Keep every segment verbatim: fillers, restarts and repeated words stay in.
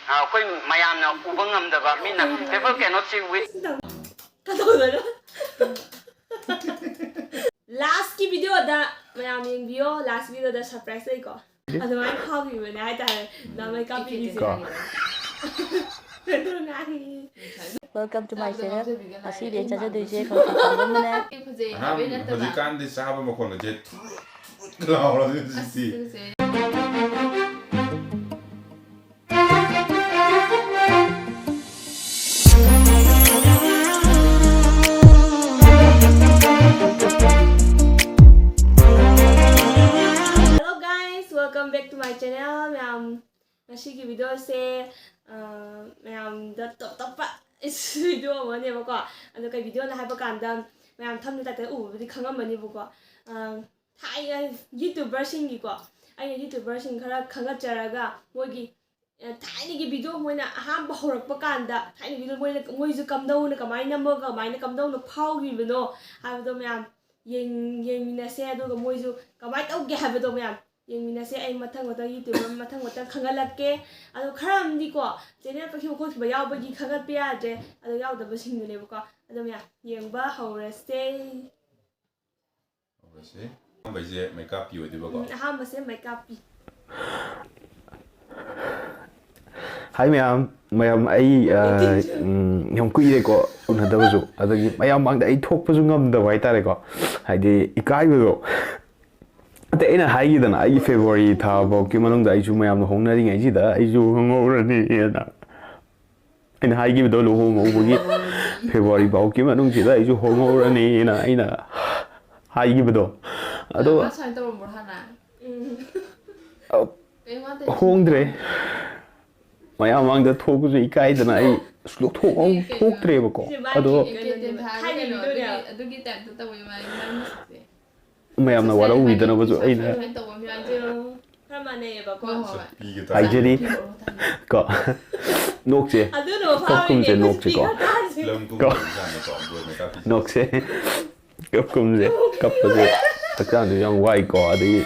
ꯑꯩꯈꯣꯏ ꯃꯌꯥꯝꯅ ꯎꯕ ꯉꯝꯗꯕ ꯃꯤꯅ, people cannot see with. ꯀꯗꯧꯗꯅꯣ? Lastꯀꯤ videoꯗ ꯃꯌꯥꯝ ꯌꯦꯡꯕꯤꯌꯣ꯫ Last videoꯗ surprise ꯂꯩꯀꯣ꯫ ꯑꯗꯨꯃꯥꯏꯅ ꯐꯥꯎꯈꯤꯕꯅꯦ ꯍꯥꯏꯇꯥꯔꯦ꯫ ꯅꯃꯩ ꯀꯥꯞꯄꯤꯔꯤꯁꯦ꯫ ꯀꯣ꯫ ꯑꯗꯨ ꯉꯥꯡꯉꯤ꯫ Welcome to my channel. ꯉꯁꯤꯗꯤ ꯑꯩ ꯆꯥꯖꯗꯣꯏꯁꯦ ꯈꯪꯁꯪ ꯈꯪꯕ ꯑꯃꯅꯦ꯫ ꯑꯍꯥꯟ ꯍꯧꯖꯤꯛꯀꯥꯟꯗꯤ ꯆꯥꯕ ꯃꯈꯣꯟꯒꯁꯦ ꯊꯨꯠ ꯂꯥꯎꯔꯗꯤ ꯍꯧꯖꯤꯛꯇꯤ꯫ Hello guys, welcome back to my channel. ꯃꯌꯥꯝ ꯉꯁꯤꯒꯤ videoꯁꯦ ꯑ, ꯃꯌꯥꯝꯗ ꯇꯣꯞ ꯇꯣꯞꯄ video ꯑꯃꯅꯦꯕꯀꯣ꯫ ꯑꯗꯣ ꯀꯩ videoꯅꯣ ꯍꯥꯏꯕ ꯀꯥꯟꯗ ꯃꯌꯥꯝ thumbnail title ꯎꯕꯕꯨꯗꯤ ꯈꯪꯉꯝꯃꯅꯤꯕꯀꯣ꯫ ꯑ, ꯊꯥꯏꯅ YouTuberꯁꯤꯡꯒꯤꯀꯣ, ꯑꯩꯅ YouTuberꯁꯤꯡ ꯈꯔ ꯈꯪꯒꯠꯆꯔꯒ ꯃꯣꯏꯒꯤ ꯑ, ꯊꯥꯏꯅꯒꯤ video ꯃꯣꯏꯅ ꯑꯍꯥꯟꯕ ꯍꯧꯔꯛꯄ ꯀꯥꯟꯗ ꯊꯥꯏꯅ video ꯃꯣꯏꯅ ꯃꯣꯏꯁꯨ ꯀꯝꯗꯧꯅ ꯀꯃꯥꯏꯅ ꯅꯝꯃꯒ ꯀꯃꯥꯏꯅ ꯀꯝꯗꯧꯅ ꯐꯥꯎꯈꯤꯕꯅꯣ ꯍꯥꯏꯕꯗꯣ ꯃꯌꯥꯝ ꯌꯦꯡ- ꯌꯦꯡꯃꯤꯟꯅꯁꯦ꯫ ꯑꯗꯨꯒ ꯃꯣꯏꯁꯨ ꯀꯃꯥꯏꯅ ꯇꯧꯒꯦ ꯍꯥꯏꯕꯗꯣ ꯃꯌꯥꯝ ꯌꯦꯡꯃꯤꯟꯅꯁꯦ꯫ ꯑꯩ ꯃꯊꯪ ꯃꯊꯪ YouTuber ꯃꯊꯪ ꯃꯊꯪ ꯈꯪꯍꯜꯂꯛꯀꯦ꯫ ꯑꯗꯣ ꯈꯔ ꯑꯃꯗꯤꯀꯣ channel ꯀꯛꯈꯤꯕ ꯈꯣꯠꯈꯤꯕ ꯌꯥꯎꯕꯒꯤ ꯈꯪꯒꯠꯄ ꯌꯥꯗ꯭ꯔꯦ꯫ ꯑꯗꯣ ꯌꯥꯎꯗꯕꯁꯤꯡꯗꯨꯅꯦꯕꯀꯣ꯫ ꯑꯗꯣ ꯃꯌꯥꯝ ꯌꯦꯡꯕ ꯍꯧꯔꯁꯦ꯫ ꯍꯧꯔꯁꯦ꯫ ꯑꯍꯥꯟꯕꯩꯁꯦ ꯃꯩꯀꯥꯞꯄꯤ ꯑꯣꯏꯗꯣꯏꯕꯀꯣ꯫ ꯎꯝ, ꯑꯍꯥꯟꯕꯁꯦ ꯃꯩꯀꯥꯞꯄꯤ꯫ ꯍꯥꯏ ꯃꯌꯥꯝ, ꯃꯌꯥꯝ ꯑꯩ ꯑ, ꯎꯝ, ꯌꯥꯝ ꯀꯨꯏꯔꯦꯀꯣ ꯎꯅꯗꯕꯁꯨ꯫ ꯑꯗꯒꯤ ꯃꯌꯥꯝ ꯃꯥꯡꯗ ꯑꯩ ꯊꯣꯛꯄꯁꯨ ꯉꯝꯗꯕ ꯍꯥꯏꯇꯥꯔꯦꯀꯣ꯫ ꯍꯥꯏꯗꯤ ꯏꯀꯥꯏꯕꯗꯣ꯫ ꯑꯇꯩ ꯑꯩꯅ ꯍꯥꯏꯈꯤꯗꯅ ꯑꯩꯒꯤ February ꯊꯥ ꯐꯥꯎꯒꯤ ꯃꯅꯨꯡꯗ ꯑꯩꯁꯨ ꯃꯌꯥꯝꯅ ꯍꯣꯡꯅꯔꯤꯉꯩꯁꯤꯗ ꯑꯩꯁꯨ ꯍꯣꯡꯍꯧꯔꯅꯤꯅ꯫ ꯑꯩꯅ ꯍꯥꯏꯈꯤꯕꯗꯣ ꯂꯨꯍꯣꯡꯍꯧꯕꯒꯤ February ꯐꯥꯎꯒꯤ ꯃꯅꯨꯡꯁꯤꯗ ꯑꯩꯁꯨ ꯍꯣꯡꯍꯧꯔꯅꯤꯅ ꯑꯩꯅ ꯍꯥꯏꯈꯤꯕꯗꯣ꯫ ꯑꯗꯣ ꯃꯥ ꯁꯨꯃꯥꯏꯅ ꯇꯧꯔꯝꯕ꯭ꯔꯣ ꯍꯥꯟꯅ? ꯀꯩꯝ ꯋꯥꯠꯇꯦ꯫ ꯍꯣꯡꯗ꯭ꯔꯦ꯫ ꯃꯌꯥꯝ ꯃꯥꯡꯗ ꯊꯣꯛꯄꯁꯨ ꯏꯀꯥꯏꯗꯅ ꯑꯩ ꯁꯨꯡꯊꯣꯛ ꯊꯣꯛꯇ꯭ꯔꯦꯕꯀꯣ꯫ ꯑꯗꯣ ꯀꯦꯟꯇꯦꯟ ꯊꯥꯔꯒ ꯀꯩꯅꯣ ꯑꯗꯨꯒꯤ ꯑꯗꯨꯒꯤ type ꯇ ꯇꯧꯋꯦ ꯃꯥꯒꯤ ꯃꯥꯒꯤ ꯃꯤꯁꯤꯡꯁꯦ꯫ ꯃꯌꯥꯝꯅ ꯋꯥꯔꯧꯕꯤꯗꯅꯕꯁꯨ ꯑꯩꯅ ꯁꯨꯃꯥꯏꯅ ꯇꯧꯕ ꯑꯃ ꯌꯥꯎꯋꯦ꯫ ꯈꯔ ꯃꯥꯟꯅꯩꯌꯦꯕꯀꯣ꯫ ꯍꯣꯏ ꯍꯣꯏ꯫ ꯄꯤꯒꯦ ꯇꯥꯏ꯫ ꯍꯥꯏꯖꯔꯤ꯫ ꯀꯣ꯫ ꯅꯣꯛꯁꯦ꯫ ꯑꯗꯨꯅ ꯀꯞꯀꯨꯝꯁꯦ, ꯅꯣꯛꯁꯤꯀꯣ꯫ ꯐꯤꯂꯝ ꯀꯨꯝꯕ ꯖꯥꯠꯅꯤꯀꯣ ꯕ꯭ꯔꯣ ꯃꯩꯀꯥꯞꯄꯤ꯫ ꯅꯣꯛꯁꯦ꯫ ꯀꯞꯀꯨꯝꯁꯦ꯫ ꯀꯞꯄꯁꯦ ꯍꯛꯆꯥꯡꯁꯨ ꯌꯥꯝ ꯋꯥꯏꯀꯣ꯫ ꯑꯗꯒꯤ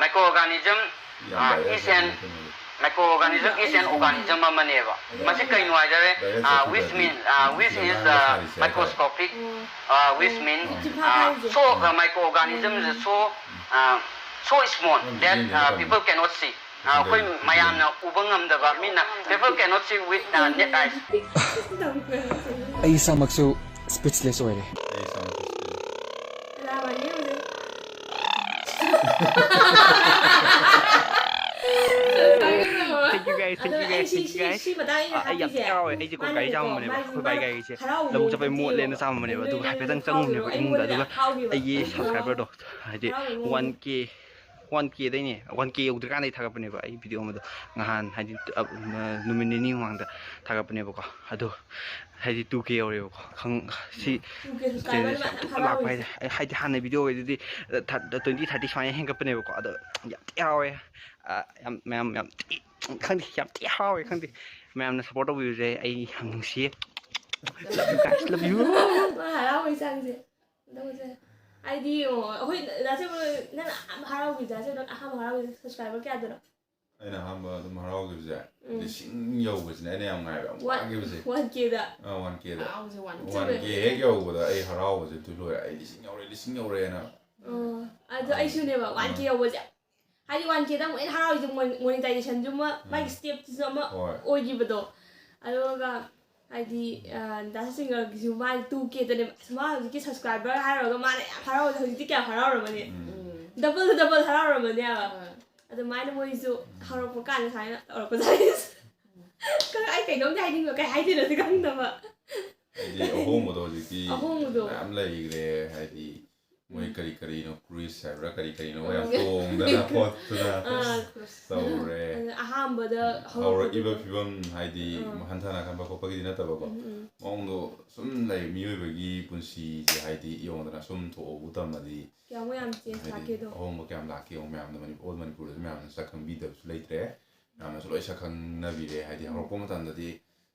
Microorganism is an microorganism is an organism ꯑꯃꯅꯦꯕ꯫ ꯃꯁꯤ ꯀꯩꯅꯣ ꯍꯥꯏꯇꯥꯔꯦ, which means which is microscopic, which means so microorganism is so so small that people cannot see. ꯑꯩꯈꯣꯏ ꯃꯌꯥꯝꯅ ꯎꯕ ꯉꯝꯗꯕ, ꯃꯤꯅ people cannot see with naked eyes. ꯑꯩ ꯏꯁꯥꯃꯛꯁꯨ speechless ꯑꯣꯏꯔꯦ꯫ ꯁꯤ ꯁꯤ ꯁꯤ ꯃꯇꯥꯡ ꯑꯩꯅ ꯑꯥ, ꯑꯩ ꯌꯥꯝ ꯍꯥꯞꯄꯤꯁꯦ꯫ ꯊꯤ ꯍꯔꯥꯎꯋꯦ꯫ ꯑꯩꯁꯦ ꯀꯣꯡꯒꯥꯏ ꯃꯥꯅꯅꯦꯀꯣ, ꯆꯥꯝꯃꯝꯕꯅꯦꯕ꯫ ꯃꯥꯒꯤ ꯑꯩꯈꯣꯏ ꯕꯥꯏ ꯃꯥꯅ ꯒꯥꯔꯤꯁꯦ ꯍꯔꯥꯎꯕ ꯂꯧꯕꯨꯛ ꯆꯠꯄꯩ ꯃꯑꯣꯡꯗꯣ ꯃꯣꯠꯂꯦꯅ ꯆꯥꯝꯃꯝꯕꯅꯦꯕ꯫ ꯑꯗꯨꯒ ꯅꯣꯏ ꯍꯥꯏꯐꯦꯠꯇꯪ ꯆꯪꯉꯨꯕꯅꯦꯕ ꯑꯩꯉꯣꯟꯗ ꯏꯃꯨꯡꯗ꯫ ꯑꯗꯨꯒ ꯍꯔꯥꯎꯈꯤꯕ ꯑꯩꯒꯤ ꯃꯑꯣꯡꯗꯣ ꯁꯕꯁꯀ꯭ꯔꯥꯏꯕꯔꯗꯣ ꯍꯥꯏꯗꯤ ꯍꯔꯥꯎꯕ ꯃꯑꯣꯡꯗꯣ꯫ ꯋꯥꯟ ꯀꯦ ꯋꯥꯟ ꯀꯦꯗꯩꯅꯦ꯫ ꯋꯥꯟ ꯀꯦ ꯌꯧꯗ꯭ꯔꯤꯀꯥꯟꯗꯩ ꯊꯥꯒꯠꯄꯅꯦꯕ ꯑꯩ ꯚꯤꯗꯤꯑꯣ ꯑꯃꯗꯣ꯫ ꯉꯍꯥꯟ ꯍꯥꯏꯗꯤ ꯑ, ꯅꯨꯃꯤꯠ ꯅꯤꯅꯤ ꯃꯃꯥꯡꯗ ꯊꯥꯒꯠꯄꯅꯦꯕꯀꯣ꯫ ꯑꯗꯣ ꯍꯥꯏꯗꯤ ꯇꯨ ꯀꯦ ꯌꯧꯔꯦꯕꯀꯣ꯫ ꯈꯪ ꯁꯤ ꯇꯨ ꯀꯦ ꯁꯕꯁꯀ꯭ꯔꯥꯏꯕꯔ ꯆꯦꯅꯦꯜꯁꯦ ꯌꯥꯝ ꯃꯌꯥꯝ ꯊꯨꯅ ꯂꯥꯛꯄ ꯍꯔꯥꯎꯔꯤꯁꯦ꯫ ꯍꯥꯏꯇꯥꯔꯦ꯫ ꯑꯩ ꯍꯥꯏꯗꯤ ꯍꯥꯟꯅ ꯚꯤꯗꯤꯑꯣꯈꯩꯗꯨꯗꯤ ꯇ꯭ꯋꯦꯟꯇꯤ ꯊꯥꯔꯇꯤ ꯁꯨꯃꯥꯏꯅ ꯍꯦꯟꯒꯠꯄꯅꯦꯕꯀꯣ꯫ ꯑꯗꯣ ꯌꯥꯝ ꯊꯤ ꯍꯔꯥꯎꯋꯦ꯫ ꯑ, ꯌꯥꯝ ꯃꯌꯥꯝ ꯌꯥꯝ ꯊꯤ ꯈꯪꯗꯦ, ꯌꯥꯝ ꯊꯤ ꯍꯔꯥꯎꯋꯦ꯫ ꯈꯪꯗꯦ, ꯃꯌꯥꯝꯅ ꯁꯞꯄꯣꯔꯠ ꯇꯧꯕꯤꯕꯁꯦ ꯑꯩ ꯌꯥꯝ ꯅꯨꯡꯁꯤꯌꯦ꯫ Love you guys, love you. ꯃꯥ ꯍꯔꯥꯎꯕꯩ ꯆꯥꯡꯁꯦ꯫ ꯇꯧꯁꯦ꯫ ꯍꯥꯏꯗꯤ ꯌꯦꯡꯉꯣ, ꯑꯩꯈꯣꯏ ꯗꯥ ꯁꯦꯝꯕ ꯅꯪꯅ ꯑꯍꯥꯟꯕ ꯍꯔꯥꯎꯈꯤꯕꯁꯦ, ꯗꯥ ꯁꯦꯝꯕ ꯑꯍꯥꯟꯕ ꯍꯔꯥꯎꯈꯤꯕꯁꯦ ꯁꯕꯁꯀ꯭ꯔꯥꯏꯕꯔ ꯀꯌꯥꯗꯅꯣ? ꯑꯩꯅ ꯑꯍꯥꯟꯕ ꯑꯗꯨꯝ ꯍꯔꯥꯎꯈꯤꯕꯁꯦ ꯎꯝ꯫ ꯂꯤꯁꯤꯡ ꯌꯧꯕꯁꯤꯅꯦ ꯑꯩꯅ ꯌꯥꯝ ꯉꯥꯏꯕ, ꯌꯥꯝ ꯋꯥꯈꯤꯕꯁꯦ꯫ ꯋꯥꯟ ꯀꯦꯗ꯫ ꯑꯥ, ꯋꯥꯟ ꯀꯦꯗ꯫ ꯍꯔꯥꯎꯁꯦ ꯋꯥꯟ ꯋꯥꯟ ꯀꯦ ꯍꯦꯛ ꯌꯧꯕꯗ ꯑꯩ ꯍꯔꯥꯎꯕꯁꯦ ꯑꯗꯨ ꯂꯣꯏꯔꯦ꯫ ꯑꯩ ꯂꯤꯁꯤꯡ ꯌꯧꯔꯦ, ꯂꯤꯁꯤꯡ ꯌꯧꯔꯦꯅ꯫ ꯑꯣ, ꯑꯗꯣ ꯑꯩꯁꯨꯅꯦꯕ ꯋꯥꯟ ꯀꯦ ꯌꯧꯕꯁꯦ꯫ ꯍꯥꯏꯗꯤ ꯋꯥꯟ ꯀꯦꯗ ꯑꯃꯨꯛ ꯍꯦꯟꯅ ꯍꯔꯥꯎꯔꯤꯁꯦ ꯃꯣꯅꯤꯇꯥꯏꯖꯦꯁꯟꯁꯨ ꯑꯃ, ꯃꯥꯒꯤ ꯁ꯭ꯇꯦꯞꯇꯨꯁꯨ ꯑꯃ ꯍꯣꯏ꯫ ꯑꯣꯏꯈꯤꯕꯗꯣ꯫ ꯑꯗꯨꯒ ꯍꯥꯏꯗꯤ ꯗꯥꯁ ꯁꯤꯡꯒꯜꯒꯤꯁꯨ ꯃꯥꯅ ꯇꯨ ꯀꯦꯗꯅꯦꯕ꯫ ꯑꯁ, ꯃꯥ ꯍꯧꯖꯤꯛꯀꯤ ꯁꯕꯁꯀ꯭ꯔꯥꯏꯕꯔ ꯍꯥꯏꯔꯨꯔꯒ ꯃꯥꯅ ꯌꯥꯝ ꯍꯔꯥꯎꯕꯗꯣ ꯍꯧꯖꯤꯛꯇꯤ ꯀꯌꯥꯝ ꯍꯔꯥꯎꯔꯝꯃꯅꯤ꯫ ꯎꯝ꯫ ꯗꯕꯜꯗ ꯗꯕꯜ ꯍꯔꯥꯎꯔꯝꯃꯅꯦꯕ꯫ ꯑꯗꯨꯃꯥꯏꯅ ꯃꯣꯏꯁꯨ ꯍꯧꯔꯛꯄ ꯀꯥꯟꯗ ꯁꯨꯃꯥꯏꯅ ꯇꯧꯔꯛꯄꯗ ꯑꯩ ꯀꯩ-, ꯑꯩ ꯀꯩꯅꯣꯝꯗꯤ ꯍꯥꯏꯅꯤꯡꯕ, ꯀꯩ ꯍꯥꯏꯗꯣꯏꯅꯣꯗꯤ ꯈꯪꯗꯕ꯫ ꯍꯥꯏꯗꯤ ꯑꯍꯣꯡꯕꯗꯣ ꯍꯧꯖꯤꯛꯇꯤ ꯑꯍꯣꯡꯕꯗꯣ꯫ ꯃꯌꯥꯝ ꯂꯩꯈ꯭ꯔꯦ꯫ ꯍꯥꯏꯗꯤ ꯃꯣꯏ ꯀꯔꯤ ꯀꯔꯤꯅꯣ, ꯀ꯭ꯔꯨꯏꯁ ꯍꯥꯏꯕ꯭ꯔꯥ ꯀꯔꯤ ꯀꯔꯤꯅꯣ ꯌꯥꯝ ꯇꯣꯡꯗꯅ ꯈꯣꯠꯇꯅ ꯑꯥ, ꯇꯧꯔꯦ꯫ ꯑꯗꯨꯅ ꯑꯍꯥꯟꯕꯗ ꯍꯧꯔꯛꯏꯕ ꯍꯧꯔꯛꯄꯗꯨꯗ ꯐꯤꯕꯝ ꯍꯥꯏꯗꯤ ꯎꯝ꯫ ꯍꯟꯊꯅ ꯈꯟꯕ ꯈꯣꯠꯄꯒꯤꯗꯤ ꯅꯠꯇꯕꯀꯣ꯫ ꯎꯝ, ꯎꯝ꯫ ꯃꯑꯣꯡꯗꯣ ꯁꯨꯝ ꯂꯩ, ꯃꯤꯑꯣꯏꯕꯒꯤ ꯄꯨꯟꯁꯤꯁꯦ ꯍꯥꯏꯗꯤ ꯌꯦꯡꯉꯨꯗꯅ ꯁꯨꯝ ꯊꯣꯛꯑꯕꯨ ꯇꯝꯃꯗꯤ ꯀꯌꯥꯃꯨꯛ ꯌꯥꯝ ꯆꯦꯟꯖ ꯍꯥꯏꯗꯤ ꯂꯥꯛꯀꯦꯗꯣ꯫ ꯑꯍꯣꯡꯕ ꯀꯌꯥꯝ ꯂꯥꯛꯀꯦ ꯌꯦꯡꯉꯣ꯫ ꯃꯌꯥꯝꯅ ꯃꯅꯤ-, ꯑꯣꯜ ꯃꯅꯤꯄꯨꯔꯗꯁꯨ ꯃꯌꯥꯝꯅ ꯁꯛ ꯈꯪꯕꯤꯗꯕꯁꯨ ꯂꯩꯇ꯭ꯔꯦ꯫ ꯃꯌꯥꯝꯅꯁꯨ ꯂꯣꯏ ꯁꯛ ꯈꯪꯅꯕꯤꯔꯦ꯫ ꯍꯥꯏꯗꯤ ꯍꯧꯔꯛꯄ ꯃꯇꯝꯗꯗꯤ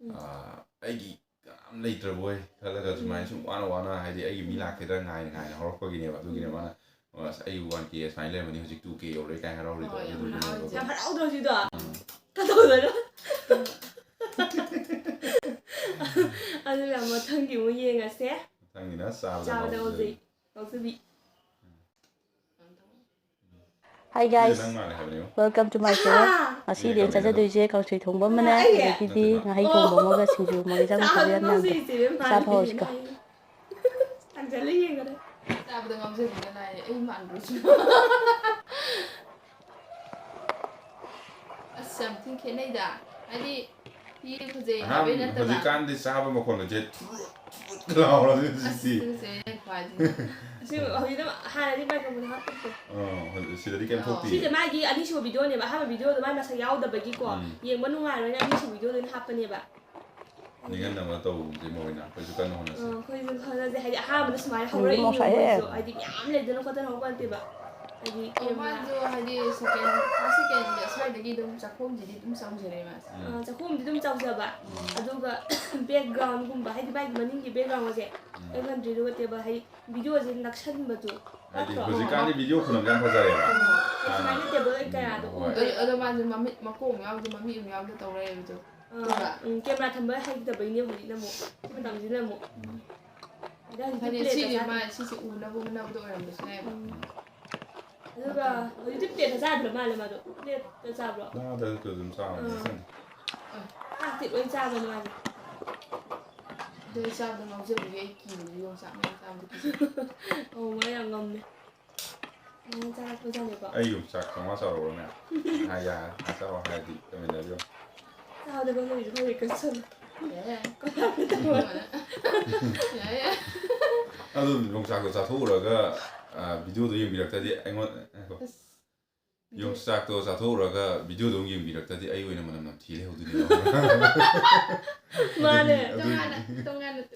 ꯎꯝ꯫ ꯑꯥ, ꯑꯩꯒꯤ ꯀꯅꯥꯝ ꯂꯩꯇ꯭ꯔꯕꯣꯏ ꯈꯜꯂꯒ ꯁꯨꯃꯥꯏꯅ ꯁꯨꯝ ꯋꯥꯅ ꯋꯥꯅ ꯍꯥꯏꯗꯤ ꯑꯩꯒꯤ ꯃꯤ ꯂꯥꯛꯀꯗ꯭ꯔꯥ ꯉꯥꯏꯅ ꯉꯥꯏꯅ ꯍꯧꯔꯛꯄꯒꯤꯅꯦꯕ꯫ ꯑꯗꯨꯒꯤꯅꯦ ꯃꯥꯅ "ꯑꯁ, ꯑꯩ ꯋꯥꯟ ꯀꯦ ꯁꯨꯃꯥꯏꯅ ꯂꯩꯔꯝꯃꯅꯤ, ꯍꯧꯖꯤꯛ ꯇꯨ ꯀꯦ ꯌꯧꯔꯦ" ꯀꯥꯏꯅ ꯍꯔꯥꯎꯔꯤꯗꯣ꯫ ꯍꯣꯏ, ꯌꯥꯝ ꯑꯗꯨꯗꯨꯒꯤꯅꯦꯕꯀꯣ꯫ ꯍꯔꯥꯎꯔꯤꯁꯦ꯫ ꯌꯥꯝ ꯍꯔꯥꯎꯗ꯭ꯔꯣ ꯁꯤꯗꯣ? ꯀꯗꯧꯗꯅꯣ? ꯑꯗꯨꯅ ꯃꯊꯪꯒꯤ ꯑꯃꯨꯛ ꯌꯦꯡꯉꯁꯦ꯫ ꯃꯊꯪꯒꯤꯅ ꯆꯥꯕꯗ ꯆꯥꯕꯗ ꯉꯥꯎꯖꯕꯤ꯫ ꯉꯥꯎꯖꯩ꯫ ꯉꯥꯎꯖꯕꯤ꯫ Hi ꯁꯤꯁꯦ guys, ꯅꯪ ꯃꯥꯜꯂꯦ ꯍꯥꯏꯕꯅꯦ꯫ Welcome to my channel. ꯉꯁꯤꯗꯤ ꯑꯩꯅ ꯆꯥꯖꯗꯣꯏꯁꯦ ꯀꯥꯡꯁꯣꯏ ꯊꯣꯡꯕ ꯑꯃꯅꯦ, ꯑꯗꯒꯤꯗꯤ ꯉꯥꯍꯩ ꯊꯣꯡꯕ ꯑꯃꯒ ꯁꯤꯡꯖꯨ ꯑꯃꯒ ꯏꯟꯖꯥꯡ ꯃꯈꯜ ꯌꯥꯝ ꯌꯥꯝꯗꯦ꯫ ꯆꯥꯕ ꯍꯧꯔꯁꯤꯀꯣ꯫ ꯇꯥꯡꯖꯜꯂ ꯌꯦꯡꯈꯔꯦ꯫ ꯆꯥꯕꯗ ꯉꯥꯎꯖꯕꯤꯒ ꯂꯥꯏꯔꯦ, ꯑꯩ ꯃꯥꯟꯕ꯭ꯔꯣ ꯁꯤꯕꯣ? ꯑꯁ, ꯌꯥꯝ ꯊꯤꯅ ꯈꯦꯠꯅꯩꯗ꯫ ꯍꯥꯏꯗꯤ ꯃꯤ ꯐꯖꯩ ꯍꯥꯏꯕꯩ ꯑꯍꯥꯟ ꯅꯠꯇꯕ꯫ ꯍꯧꯖꯤꯛꯀꯥꯟꯗꯤ ꯆꯥꯕ ꯃꯈꯣꯟꯒꯁꯦ ꯂꯥꯎꯔꯗꯤ ꯑꯁ ꯍꯧꯖꯤꯛꯇꯤ ꯇꯨꯀꯠꯆꯩ ꯑꯩꯅ ꯈ꯭ꯋꯥꯏꯗꯒꯤ꯫ ꯑꯁꯦꯡꯕ ꯍꯧꯖꯤꯛꯇ ꯍꯥꯟꯅꯗꯤ ꯃꯥꯏꯀ꯭ꯔꯣꯐꯣꯟ ꯍꯥꯞꯄꯛꯇꯦ꯫ ꯑꯥ, ꯍꯧꯖꯤꯛ ꯁꯤꯗꯗꯤ ꯀꯩꯝ ꯑꯣ꯫ ꯊꯣꯛꯇꯦ꯫ ꯁꯤꯁꯦ ꯃꯥꯒꯤ ꯑꯅꯤꯁꯨꯕ ꯚꯤꯗꯤꯑꯣꯅꯦꯕ, ꯑꯍꯥꯟꯕ ꯚꯤꯗꯤꯑꯣꯗꯣ ꯃꯥꯏ ꯃꯁꯛ ꯌꯥꯎꯗꯕꯒꯤꯀꯣ ꯎꯝ꯫ ꯌꯦꯡꯕ ꯅꯨꯡꯉꯥꯏꯔꯣꯏꯅ ꯑꯅꯤꯁꯨꯕ ꯚꯤꯗꯤꯑꯣꯗ ꯑꯣꯏꯅ ꯍꯥꯞꯄꯅꯦꯕ꯫ ꯅꯤꯡꯍꯟꯅꯕ ꯇꯧꯁꯦ ꯃꯣꯏꯅ ꯑꯩꯈꯣꯏꯁꯨ ꯀꯟꯅ ꯍꯣꯠꯅꯁꯤ꯫ ꯑꯥ, ꯑꯩꯈꯣꯏꯁꯨ ꯍꯣꯠꯅꯁꯦ ꯍꯥꯏꯗꯤ ꯑꯍꯥꯟꯕꯗ ꯁꯨꯃꯥꯏꯅ ꯎꯝ, ꯍꯧꯔꯛꯏꯅꯦ ꯃꯣꯁꯥꯏꯍꯦ꯫ ꯃꯣꯏꯁꯨ ꯍꯥꯏꯗꯤ ꯃꯌꯥꯝ ꯂꯩꯗꯅ ꯈꯣꯠꯇꯅ ꯍꯧꯔꯛꯄ ꯅꯠꯇꯦꯕ꯫ ꯍꯥꯏꯗꯤ ꯑꯣ, camera ꯃꯥꯁꯨ ꯍꯥꯏꯗꯤ ꯁꯦꯀꯦꯟ ꯐꯥꯔꯁ ꯁꯦꯀꯦꯟꯒꯤ ꯑꯁ꯭ꯋꯥꯏꯗꯒꯤ ꯑꯗꯨꯝ ꯆꯥꯛꯈꯨꯝꯁꯤꯗꯤ ꯑꯗꯨꯝ ꯆꯪꯖꯔꯦ ꯃꯥꯁꯦ꯫ ꯎꯝ꯫ ꯑꯥ, ꯆꯥꯛꯈꯨꯝꯗꯤ ꯑꯗꯨꯝ ꯆꯥꯎꯖꯕ꯫ ꯑꯗꯨꯒ background ꯒꯨꯝꯕ ꯍꯥꯏꯗꯤ ꯃꯥꯒꯤ ꯃꯅꯤꯡꯒꯤ background ꯁꯦ ꯎꯝ꯫ ꯑꯩ ꯈꯟꯗ꯭ꯔꯤ ꯑꯗꯨꯒ table ꯍꯥꯏꯗꯤ ꯚꯤꯗꯤꯑꯣꯁꯦ ꯅꯛꯁꯟꯕꯗꯣ ꯍꯥꯏꯗꯤ ꯅꯠꯇ꯭ꯔꯣ? ꯍꯧꯖꯤꯛꯀꯥꯟꯗꯤ ꯚꯤꯗꯤꯑꯣ ꯈꯨꯅꯝꯁꯦ ꯌꯥꯝ ꯐꯖꯔꯦꯕ꯫ ꯑꯥ, ꯁꯨꯃꯥꯏꯅ table ꯀꯌꯥꯗꯣ ꯍꯣꯏ꯫ ꯎꯗ꯭ꯔꯦ꯫ ꯑꯗꯣ ꯑꯗꯣ ꯃꯥꯁꯦ ꯃꯃꯤꯠ ꯃꯀꯣꯛ ꯑꯃ ꯌꯥꯎꯗꯦ, ꯃꯃꯤꯠ ꯑꯃ ꯌꯥꯎꯗꯦ ꯇꯧ ꯂꯩꯌꯦꯕ ꯑꯗꯨ꯫ ꯑꯥ, ꯎꯝ, camera ꯊꯝꯕ ꯍꯩꯇꯕꯩꯅꯦ ꯍꯧꯖꯤꯛꯅ ꯑꯃꯨꯛ꯫ ꯁꯤ ꯃꯇꯝꯁꯤꯅ ꯑꯃꯨꯛ꯫ ꯑꯗ ꯍꯧꯖꯤꯛꯇꯤ ꯍꯥꯏꯗꯤ plate ꯇ ꯁꯤꯁꯦ ꯆꯥꯗ꯭ꯔꯦ꯫ ꯃꯥ ꯁꯤꯁꯦ ꯎꯅꯕ ꯍꯣꯠꯅꯕꯗ ꯑꯣꯏꯔꯝꯕꯁꯨ ꯌꯥꯏꯕ꯫ ꯎꯝ꯫ ꯑꯗꯨꯒ ꯍꯧꯖꯤꯛꯇꯤ plate ꯇ ꯆꯥꯗ꯭ꯔ ꯃꯥꯜꯂꯦ ꯃꯥꯗꯣ꯫ Plate ꯇ ꯆꯥꯕ꯭ꯔꯣ? ꯆꯥꯗ꯭ꯔꯁꯨ ꯑꯗꯨꯝ ꯆꯥꯕꯅꯤ ꯑꯥ꯫ ꯈꯪꯗꯦ꯫ ꯆꯥꯛꯇꯤ ꯂꯣꯏ ꯆꯥꯕꯅꯤ ꯃꯥꯗꯤ꯫ ꯑꯗꯨ ꯑꯩ ꯆꯥꯕꯗ ꯉꯥꯎꯖꯕꯒꯤ ꯑꯩ ꯀꯤꯕꯗꯤ ꯌꯣꯡꯆꯥꯛ ꯃꯔꯨ ꯆꯥꯕꯗ ꯀꯤꯖꯩ꯫ ꯑꯧ, ꯃꯥ ꯌꯥꯝ ꯉꯝꯃꯦ꯫ ꯃꯥ ꯆꯥꯔꯛꯄꯖꯥꯠꯅꯤꯀꯣ꯫ ꯑꯩ ꯌꯣꯡꯆꯥꯛ ꯆꯥꯝꯃꯉꯥ ꯆꯥꯔꯛꯑꯣꯔꯅꯦ? ꯍꯥꯏ ꯌꯥꯔꯦ, ꯆꯥꯔꯣ ꯍꯥꯏꯔꯗꯤ ꯇꯧꯃꯤꯟꯅꯕꯤꯌꯣ꯫ ꯆꯥꯕꯗ ꯉꯝꯃꯣꯏꯁꯨ ꯈꯔ ꯀꯛꯁꯜꯂꯨ꯫ ꯌꯥꯏ ꯌꯥꯏ꯫ ꯀꯅꯥꯅ ꯇꯧꯕ? ꯌꯥꯏ ꯌꯥꯏ꯫ ꯑꯗꯨ ꯌꯣꯡꯆꯥꯛꯇꯣ ꯆꯥꯊꯣꯛꯎꯔꯒ ꯚꯤꯗꯤꯑꯣꯗꯣ ꯌꯦꯡꯕꯤꯔꯛꯇ꯭ꯔꯗꯤ ꯑꯩꯉꯣꯟꯗ ꯉꯥꯏꯈꯣ꯫ ꯑꯁ꯫ ꯌꯣꯡꯆꯥꯛꯇꯣ ꯆꯥꯊꯣꯛꯎꯔꯒ ꯚꯤꯗꯤꯑꯣꯗꯣ ꯑꯃꯨꯛ ꯌꯦꯡꯕꯤꯔꯛꯇ꯭ꯔꯗꯤ ꯑꯩ ꯑꯣꯏꯅ ꯃꯅꯝ ꯅꯝꯊꯤ ꯂꯩꯍꯧꯗꯣꯏꯅꯦꯕ꯫ ꯃꯥꯅꯦ꯫ ꯑꯗꯨꯒꯤ ꯇꯣꯉꯥꯟꯅ ꯇꯣꯉꯥꯟꯅ ꯇꯨ꯫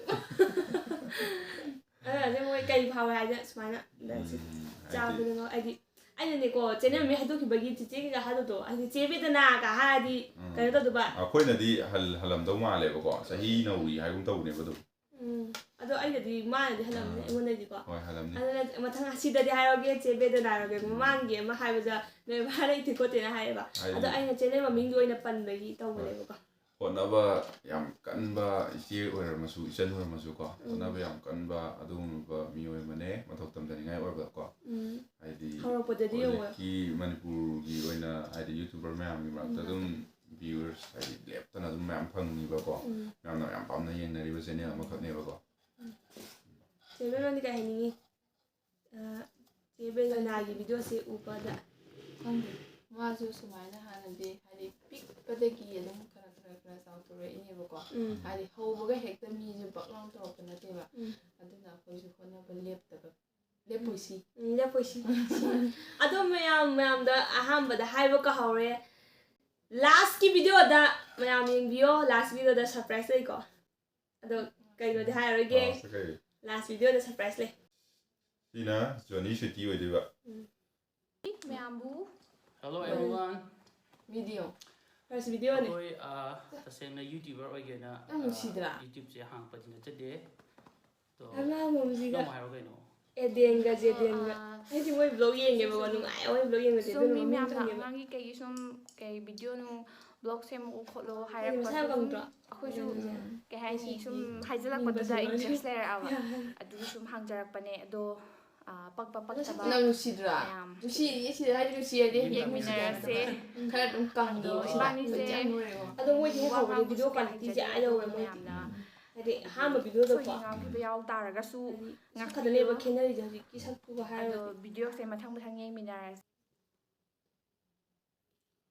ꯑꯗꯨꯅ ꯃꯣꯏ ꯀꯩ ꯐꯥꯎꯋꯦ ꯍꯥꯏꯗꯤ ꯁꯨꯃꯥꯏꯅ ꯎꯝ, ꯍꯥꯏꯗꯤ ꯆꯥꯕꯗ ꯉꯥꯎ-, ꯍꯥꯏꯗꯤ ꯑꯩꯅꯅꯦꯀꯣ channel ꯃꯤ ꯍꯥꯏꯗꯣꯛꯈꯤꯕꯒꯤ ꯆꯤꯆꯦ ꯀꯩꯀꯥ ꯍꯥꯏꯗꯣꯛꯇꯣ ꯍꯥꯏꯗꯤ ꯆꯦ ꯕꯦꯗꯅꯥꯒ ꯍꯥꯏꯔꯗꯤ ꯎꯝ꯫ ꯀꯩꯅꯣ ꯇꯧꯗꯣꯏꯕ꯫ ꯑꯩꯈꯣꯏꯅꯗꯤ ꯍꯜ-, ꯍꯜꯂꯝꯗꯧ ꯃꯥꯜꯂꯦꯕꯀꯣ, ꯆꯍꯤ ꯅꯧꯔꯤ ꯍꯥꯏꯒꯨꯝ ꯇꯧꯕꯅꯦꯕ ꯑꯗꯨꯝ꯫ ꯎꯝ꯫ ꯑꯗꯣ ꯑꯩꯅꯗꯤ ꯃꯥꯅꯗꯤ ꯍꯜꯂꯝꯅꯤ ꯑꯥ꯫ ꯑꯩꯉꯣꯟꯗꯩꯗꯤꯀꯣ꯫ ꯍꯣꯏ, ꯍꯜꯂꯝꯅꯤ꯫ ꯑꯗꯨꯅ ꯃꯊꯪ ꯑꯁꯤꯗꯗꯤ ꯍꯥꯏꯔꯒꯦ ꯆꯦ ꯕꯦꯗꯅꯥ ꯍꯥꯏꯔꯒꯦ꯫ ꯎꯝ꯫ ꯃꯃꯥꯡꯒꯤ ꯑꯃ ꯍꯥꯏꯕꯗ ꯅꯣꯏ ꯚꯥ ꯂꯩꯇꯦ ꯈꯣꯠꯇꯦꯅ ꯍꯥꯏꯌꯦꯕ꯫ ꯍꯥꯏꯗꯤ ꯑꯗꯣ ꯑꯩꯅ channel ꯃꯃꯤꯡꯒꯤ ꯑꯣꯏꯅ ꯄꯟꯕꯒꯤ ꯇꯧꯕꯅꯦꯕꯀꯣ꯫ ꯍꯣꯠꯅꯕ ꯌꯥꯝ ꯀꯟꯕ ꯏꯆꯦ ꯑꯣꯏꯔꯝꯃꯁꯨ, ꯏꯆꯟ ꯑꯣꯏꯔꯝꯃꯁꯨꯀꯣ, ꯎꯝ꯫ ꯍꯣꯠꯅꯕ ꯌꯥꯝ ꯀꯟꯕ ꯑꯗꯨꯒꯨꯝꯕ ꯃꯤꯑꯣꯏ ꯑꯃꯅꯦ, ꯃꯊꯧ ꯇꯝꯖꯅꯤꯡꯉꯥꯏ ꯑꯣꯏꯕꯀꯣ꯫ ꯎꯝ꯫ ꯍꯥꯏꯗꯤ ꯍꯧꯔꯛꯄꯗꯗꯤ ꯌꯦꯡꯉꯣ꯫ ꯍꯧꯖꯤꯛꯀꯤ ꯃꯅꯤꯄꯨꯔꯒꯤ ꯑꯣꯏꯅ ꯍꯥꯏꯗꯤ YouTuber ꯃꯌꯥꯝꯒꯤ ꯃꯔꯛꯇ ꯎꯝ꯫ ꯑꯗꯨꯝ viewers ꯍꯥꯏꯗꯤ ꯂꯦꯞꯇꯅ ꯑꯗꯨꯝ ꯃꯌꯥꯝ ꯐꯪꯉꯤꯕꯀꯣ꯫ ꯎꯝ꯫ ꯃꯌꯥꯝꯅ ꯌꯥꯝ ꯄꯥꯝꯅ ꯌꯦꯡꯅꯔꯤꯕ channel ꯑꯃꯈꯛꯅꯦꯕꯀꯣ꯫ ꯆꯦ ꯕꯦꯗꯅꯥꯗꯤ ꯀꯩ ꯍꯥꯏꯅꯤꯡꯉꯤ? ꯑ, ꯆꯦ ꯕꯦꯗꯅꯥꯒꯤ videoꯁꯦ ꯎꯕꯗ꯫ ꯈꯪꯗꯦ꯫ ꯃꯥꯁꯨ ꯁꯨꯃꯥꯏꯅ ꯍꯥꯟꯅꯗꯤ ꯍꯥꯏꯗꯤ ꯄꯤꯛ ꯄꯤꯛꯄꯗꯒꯤ ꯑꯗꯨꯝ ꯈꯔ ꯈꯔ ꯈꯔ ꯆꯥꯎꯊꯣꯔꯛꯏꯅꯦꯕꯀꯣ꯫ ꯎꯝ ꯍꯥꯏꯗꯤ ꯍꯧꯕꯒ ꯍꯦꯛꯇ ꯃꯤꯁꯦ ꯕꯛ ꯂꯥꯎꯅ ꯇꯧꯔꯛꯄ ꯅꯠꯇꯦꯕ꯫ ꯎꯝ ꯑꯗꯨꯅ ꯑꯩꯈꯣꯏꯁꯨ ꯍꯣꯠꯅꯕ ꯂꯦꯞꯇꯕ, ꯂꯦꯞꯄꯣꯏꯁꯤ꯫ ꯎꯝ, ꯂꯦꯞꯄꯣꯏꯁꯤ꯫ ꯑꯗꯣ ꯃꯌꯥꯝ ꯃꯌꯥꯝꯗ ꯑꯍꯥꯟꯕꯗ ꯍꯥꯏꯕ ꯀꯥꯎꯍꯧꯔꯦ, ꯂꯥꯁꯀꯤ ꯚꯤꯗꯤꯑꯣꯗ ꯃꯌꯥꯝ ꯌꯦꯡꯕꯤꯌꯣ꯫ ꯂꯥꯁ ꯚꯤꯗꯤꯑꯣꯗ ꯁꯔꯄ꯭ꯔꯥꯏꯁ ꯂꯩꯀꯣ꯫ ꯑꯗꯣ ꯀꯩꯅꯣꯗꯤ ꯍꯥꯏꯔꯣꯏꯒꯦ꯫ ꯂꯥꯁꯇ ꯀꯩ? ꯂꯥꯁ ꯚꯤꯗꯤꯑꯣꯗ ꯁꯔꯄ꯭ꯔꯥꯏꯁ ꯂꯩ꯫ ꯁꯤꯅ ꯖꯣꯅꯤ ꯁ꯭ꯋꯤꯇꯤ ꯑꯣꯏꯗꯣꯏꯕ꯫ ꯃꯌꯥꯝꯕꯨ Hello everyone. ꯚꯤꯗꯤꯑꯣ ꯐꯥꯔꯁ ꯚꯤꯗꯤꯑꯣꯅꯦ꯫ ꯑꯩꯈꯣꯏ ꯑ, ꯇꯁꯦꯡꯅ YouTuber ꯑꯣꯏꯒꯦꯅ ꯌꯥꯝ ꯅꯨꯡꯁꯤꯗ꯭ꯔꯥ? YouTubeꯁꯦ ꯍꯥꯡꯉꯛꯄꯗꯤ ꯅꯠꯆꯗꯦ꯫ ꯑꯗꯣ ꯌꯥꯝ ꯂꯥꯡꯕ ꯃꯨꯖꯤꯛꯒ꯫ ꯅꯪ ꯍꯥꯏꯔꯣ ꯀꯩꯅꯣ? ꯑꯦꯗꯦꯟꯒ ꯖꯦꯗꯦꯟꯒ꯫ ꯑ, ꯑꯩꯗꯤ ꯃꯣꯏ ꯕ꯭ꯂꯣꯒ ꯌꯦꯡꯉꯦꯕꯀꯣ, ꯅꯨꯡꯉꯥꯏ ꯃꯣꯏ ꯕ꯭ꯂꯣꯒ ꯌꯦꯡꯕꯁꯦ꯫ ꯁꯨꯝ ꯑꯗꯨꯅ ꯃꯤ ꯃꯃꯤꯡ ꯃꯌꯥꯝꯅ ꯈꯪꯉꯦꯕ꯫ ꯑꯉꯥꯡꯒꯤ ꯀꯩꯒꯤ ꯁꯨꯝ ꯀꯩ ꯚꯤꯗꯤꯑꯣ ꯅꯨꯡ ꯕ꯭ꯂꯣꯒ ꯁꯦꯝꯃꯛꯑꯣ ꯈꯣꯠꯂꯣ ꯑꯩꯗꯤ ꯍꯥꯏꯔꯛꯄ ꯃꯁꯥ ꯌꯥꯝ ꯁꯨꯝ ꯀꯪꯗ꯭ꯔꯣ? ꯑꯩꯈꯣꯏꯁꯨ ꯎꯝ꯫ ꯀꯩ ꯍꯥꯏꯅꯤ ꯉꯁꯤꯗꯤ ꯁꯨꯝ ꯅꯤꯡꯕꯁꯦ ꯍꯥꯏꯖꯤꯜꯂꯛꯄꯗꯨꯗ ꯂꯣꯏꯔꯦ꯫ ꯏꯟꯇꯔꯦꯁ ꯂꯩꯔꯛꯑꯕ꯫ ꯌꯥꯝ ꯑꯗꯨꯒꯤ ꯁꯨꯝ ꯍꯥꯡꯖꯔꯛꯄꯅꯦ꯫ ꯑꯗꯣ ꯑꯥ, ꯄꯛꯄ ꯄꯛꯇꯕ ꯅꯪ ꯅꯨꯡꯁꯤꯗ꯭ꯔꯥ? ꯃꯌꯥꯝ ꯅꯨꯡꯁꯤ, ꯅꯨꯡꯁꯤ ꯍꯥꯏꯗꯤ ꯅꯨꯡꯁꯤ ꯍꯥꯏꯗꯤ ꯍꯦꯛ ꯌꯦꯡꯃꯤꯟꯅꯔꯁꯦ꯫ ꯈꯔ ꯑꯗꯨꯝ ꯀꯪꯉꯦ ꯑꯗꯣ ꯁꯤꯗ꯫ ꯏꯕꯥꯅꯤꯁꯦ ꯌꯥꯝ ꯅꯣꯏꯔꯦꯀꯣ꯫ ꯑꯗꯣ ꯃꯣꯏꯗꯤ ꯋꯥ ꯍꯦꯛ ꯍꯧꯕꯗ ꯉꯥꯡꯕꯁꯨ ꯚꯤꯗꯤꯑꯣ ꯀꯌꯥ ꯀ꯭ꯋꯥꯂꯤꯇꯤꯁꯦ ꯑꯥ ꯍꯩꯖꯗꯦ ꯌꯧꯔꯦ ꯃꯣꯏꯗꯤ꯫ ꯃꯌꯥꯝꯅ ꯍꯥꯏꯗꯤ ꯑꯍꯥꯟꯕ ꯚꯤꯗꯤꯑꯣꯗꯀꯣ꯫ ꯁꯣꯏꯈꯤ ꯉꯥꯡꯈꯤꯕ ꯌꯥꯎ ꯇꯥꯔꯒꯁꯨ ꯍꯥꯏꯗꯤ ꯉꯥꯛꯄꯤꯌꯨ꯫ ꯈꯛꯇꯅꯦꯕ ꯈꯦꯠꯅꯔꯤꯁꯦ ꯍꯧꯖꯤꯛꯀꯤ ꯁꯛꯇꯨꯒ ꯑꯗꯣ ꯍꯥꯏꯔꯨꯔꯗꯤ꯫ ꯚꯤꯗꯤꯑꯣꯁꯦ ꯃꯊꯪ ꯃꯊꯪ ꯌꯦꯡꯃꯤꯟꯅꯔꯁꯦ꯫